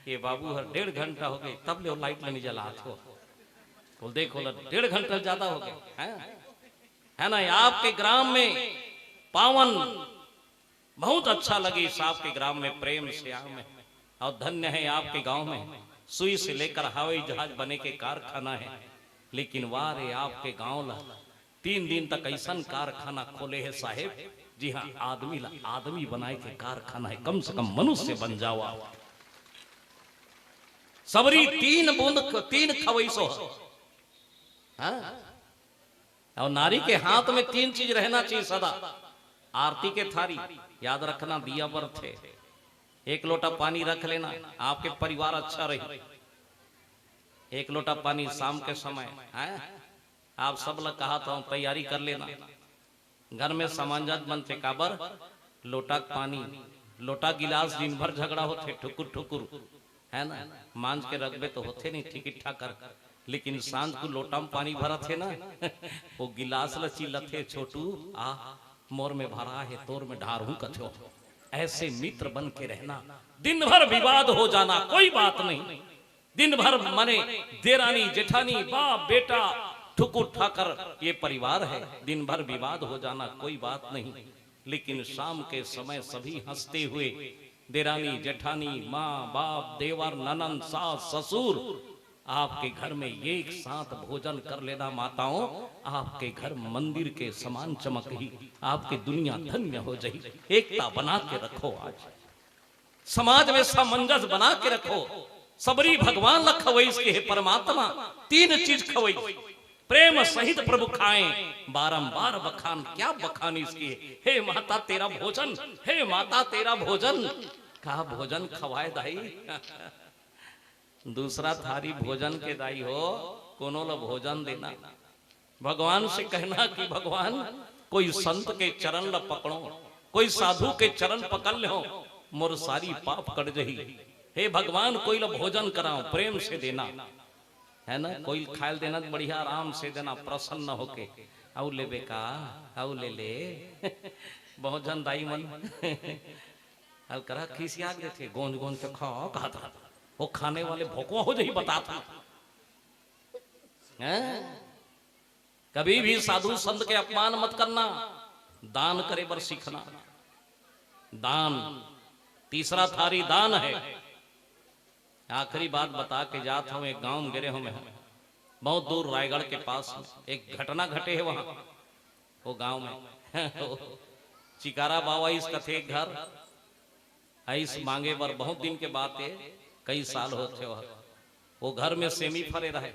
ये बाबू हर डेढ़ घंटा हो गे, तब ले वो लाइट ल नइ जलात हो। बोल, "देखो ला, डेढ़ घंटा ज्यादा हो गे, हैं?" है ना, आपके ग्राम में पावन बहुत अच्छा लगिस आपके ग्राम में प्रेम से आए में। अउ धन्य है आपके गांव में सुई से लेकर हवाई जहाज बने के कारखाना है। लेकिन वाह रे, आपके गांव ला तीन दिन तक अइसन कारखाना खोले हे साहेब, जी हाँ, आदमी ला आदमी बनाए के कारखाना है। कम से कम मनुष्य बन जाओ आप। सबरी तीन बूंद क-, तीन खवईस हो। हाँ? अउ नारी के हाथ में तीन चीज रहना चाहिए सदा। आरती के थारी, याद रखना, दिया बरथे। एक लोटा पानी रख लेना, आपके परिवार अच्छा रही। एक लोटा पानी शाम के समय, हैं? आप सब ला कहत हूं, तैयारी कर लेना। घर में समंजस बनथे, काबर? लोटा के पानी, लोटा गिलास दिन भर झगड़ा होथे, ठुकुर ठुकुर, है ना? मांज के रखबे तो होथे नहीं ठीक ठाक कर, लेकिन सांझ को लोटा में पानी भरत हे ना, वो गिलास ला चिल्लत हे, "छोटू, आ, मोर में भरा हे, तोर में ढारहूं," कथो। ऐसे मित्र बन के रहना। दिन भर विवाद हो जाना, कोई बात नहीं। दिन भर मने देरानी, जेठानी, बाप, बेटा, ठुकुर ठाकर, ये परिवार है। दिन भर विवाद हो जाना, कोई बात नहीं, लेकिन शाम के समय सभी हंसते हुए, देरानी, जेठानी, माँ, बाप, देवर, ननंद, सास, ससुर, आपके घर में एक साथ भोजन कर लेना माताओं, आपके घर मंदिर के समान चमकही, आपकी दुनिया धन्य हो जाही। एकता बना के रखो, आज समाज में सामंजस्य बना के रखो। सबरी भगवान ला खवईस के हे परमात्मा, तीन चीज खवईस, प्रेम सहित प्रभु खाएं, बारंबार बखान, क्या बखान इसकी, "हे माता तेरा भोजन, हे माता तेरा भोजन।" का भोजन खवाए दाई? दूसरा थारी भोजन के दाई हो, कोनो ला भोजन देना। भगवान से कहना कि भगवान, कोई संत के चरण ला पकड़ो, कोई साधु के चरण पकड़ ले हो, मोर सारी पाप कट जही। हे भगवान, कोई ला भोजन कराओ, प्रेम से देना। है ना? कोई खायल देना त बढ़िया, आराम से देना, प्रसन्न होके। अउ लेबे का? अउ ले ले। बहुत झन दाई मन अलकरहा खिसिया देथे, गोंज गोंज के खा, कहत रहत। वो खाने वाले भोकवा हो जाही, बतात हँव। हैं? कभी भी साधु संत के अपमान मत करना, दान करे बर सीखना। दान, तीसरा थारी दान है। आखिरी बात बता के जात हँव, एक गांव में गे रहेंव मैं, बहुत दूर रायगढ़ के पास में एक घटना घटे हे वहाँ, वो गांव में। चिकारा बाबा आइस कथे एक घर, आइस मांगे बर, बहुत दिन के बात हे, कई साल होत हे वह। वो घर में सेमी फरे रहे।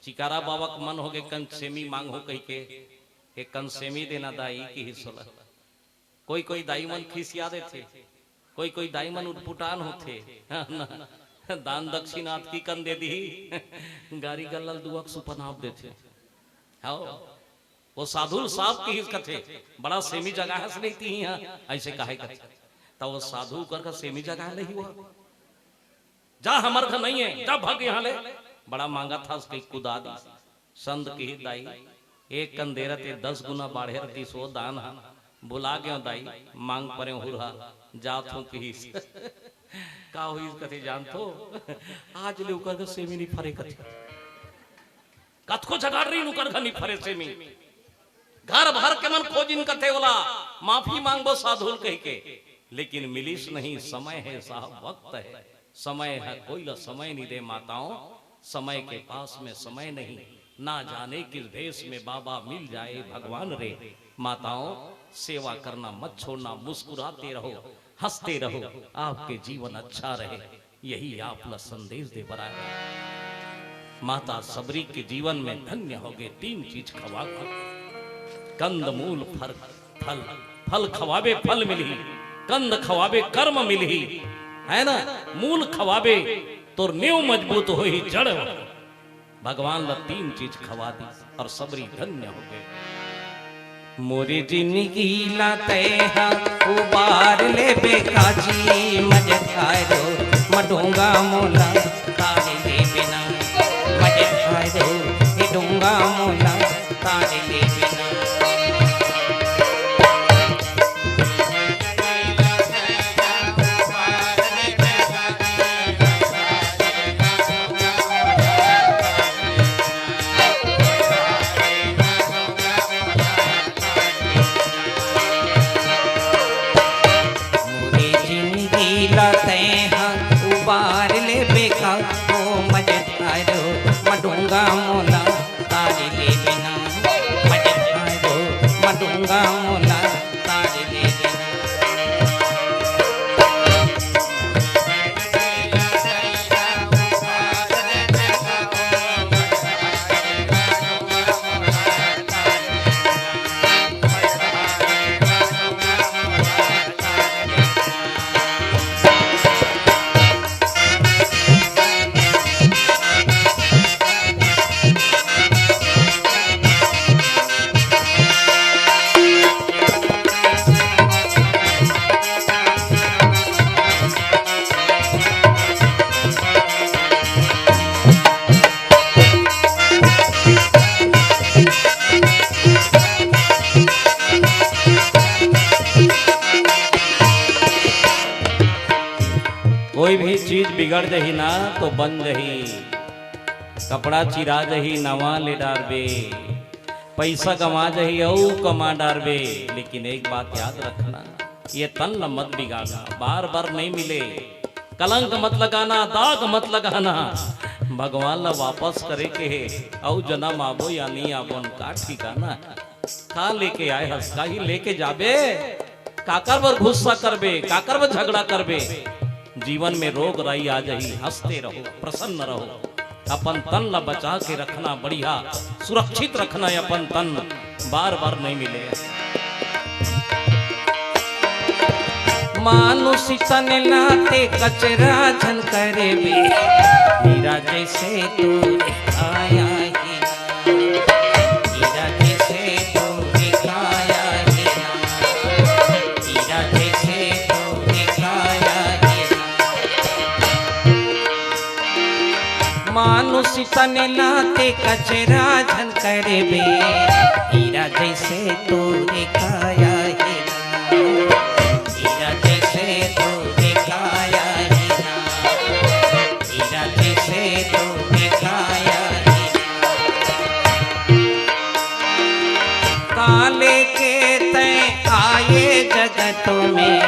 चिकारा बाबा के मन होगे, कन सेमी मांगहूँ कहिके, एक कन सेमी देना दाई, किहिस ओला। कोई कोई दाई मन खिसिया देथे, कोई कोई दाई मन उटपुटान होथे। दान दक्षिणा अतकी कन दे दिही, गारी गल्ला ल दुआ के सुपा नाप देथे। हव, वो साधु ल साफ किहिस कथे, बड़ा सेमी जगाहस नहीं तिही हा, अइसे कहे कथे। त वो साधु कर का सेमी जगाए नहीं हुआ। जा, हमर घर नहीं है, जा, भग यहाँ ले। बड़ा मांगत हस कहि कुदा दिस। संत किहिस दाई, एक कन दे रहते दस गुना बाढ़े रहतिस वो दान हा। भुला गेंव दाई, मांग परेंव हुरहा, जात हँव किहिस। का होइस कथे जानथो? आज ले ओकर घर सेमी नहीं फरे कथे। कतको जगाड़ रहिन, ओकर घर नहीं फरे सेमी। घर भर के मन खोजिन कथे ओला, माफी मांगबो साधु ल कहिके, लेकिन मिलिस नहीं। समय हे साहब, वक्त हे, समय हे, कोई ला समय नहीं दे माताओं, समय के पास में समय नहीं। ना जाने किस भेष में बाबा मिल जाए भगवान रे। माताओं, सेवा करना मत छोड़ना, मुस्कुराते रहो, हंसते रहो, आपके जीवन अच्छा रहे। यही आप ला संदेश दे बर आए। माता सबरी के जीवन में धन्य होगे, तीन चीज खवा के। कंद मूल फल, फल, फल खवाबे फल मिलही, कंद खवाबे कर्म मिलही, है ना? मूल खवाबे तोर नेव मजबूत होही, जड़। भगवान ला तीन चीज खवा दिस अउ सबरी धन्य होगे। मोरे जिनगी ला तैं हा उबार लेबे काजी, मजधारो मडोंगा मोला तार लेबे ना, मजधारो ए डोंगा मोला तार लेबे ना। मोरे जिनगी ला तैं हा उबार लेबे का, ओ मजधारो मडोंगा मोला तार लेबे ना, मजधारो मडोंगा मोला तार लेबे ना। कोई भी चीज बिगड़ जही ना तो बन जही, कपड़ा चिरा जही नवा ले डारबे, पैसा गंवा जही अउ कमा डारबे, लेकिन एक बात याद रखना, ये तन ल मत बिगाड़ना, बार बार नहीं मिले, कलंक मत लगाना, दाग मत लगाना। भगवान ला वापस करे के हे, अउ जनम आबो या नहीं आबो, का ठिकाना हे। का लेके आए हस, का ही लेके जाबे? काकर बर गुस्सा करबे, काकर बर झगड़ा करबे? जीवन में रोग राई आ जाही, हंसते रहो, प्रसन्न रहो। अपन तन ला बचा के रखना, बढ़िया सुरक्षित रखना है अपन तन, बार बार नहीं मिले। मानुष तन ला तैं कचरा झन करबे, हीरा जैसे तू दिखाया ही ना। हीरा जैसे तू दिखाया ही ना। हीरा जैसे तू दिखाया ही ना। मानुष तन ला ते कचरा झन करबे, हीरा जैसे तोरे काया हे ना। हीरा जैसे तोरे काया हे ना। हीरा जैसे तोरे काया हे ना। काले के तैं आए जगत में,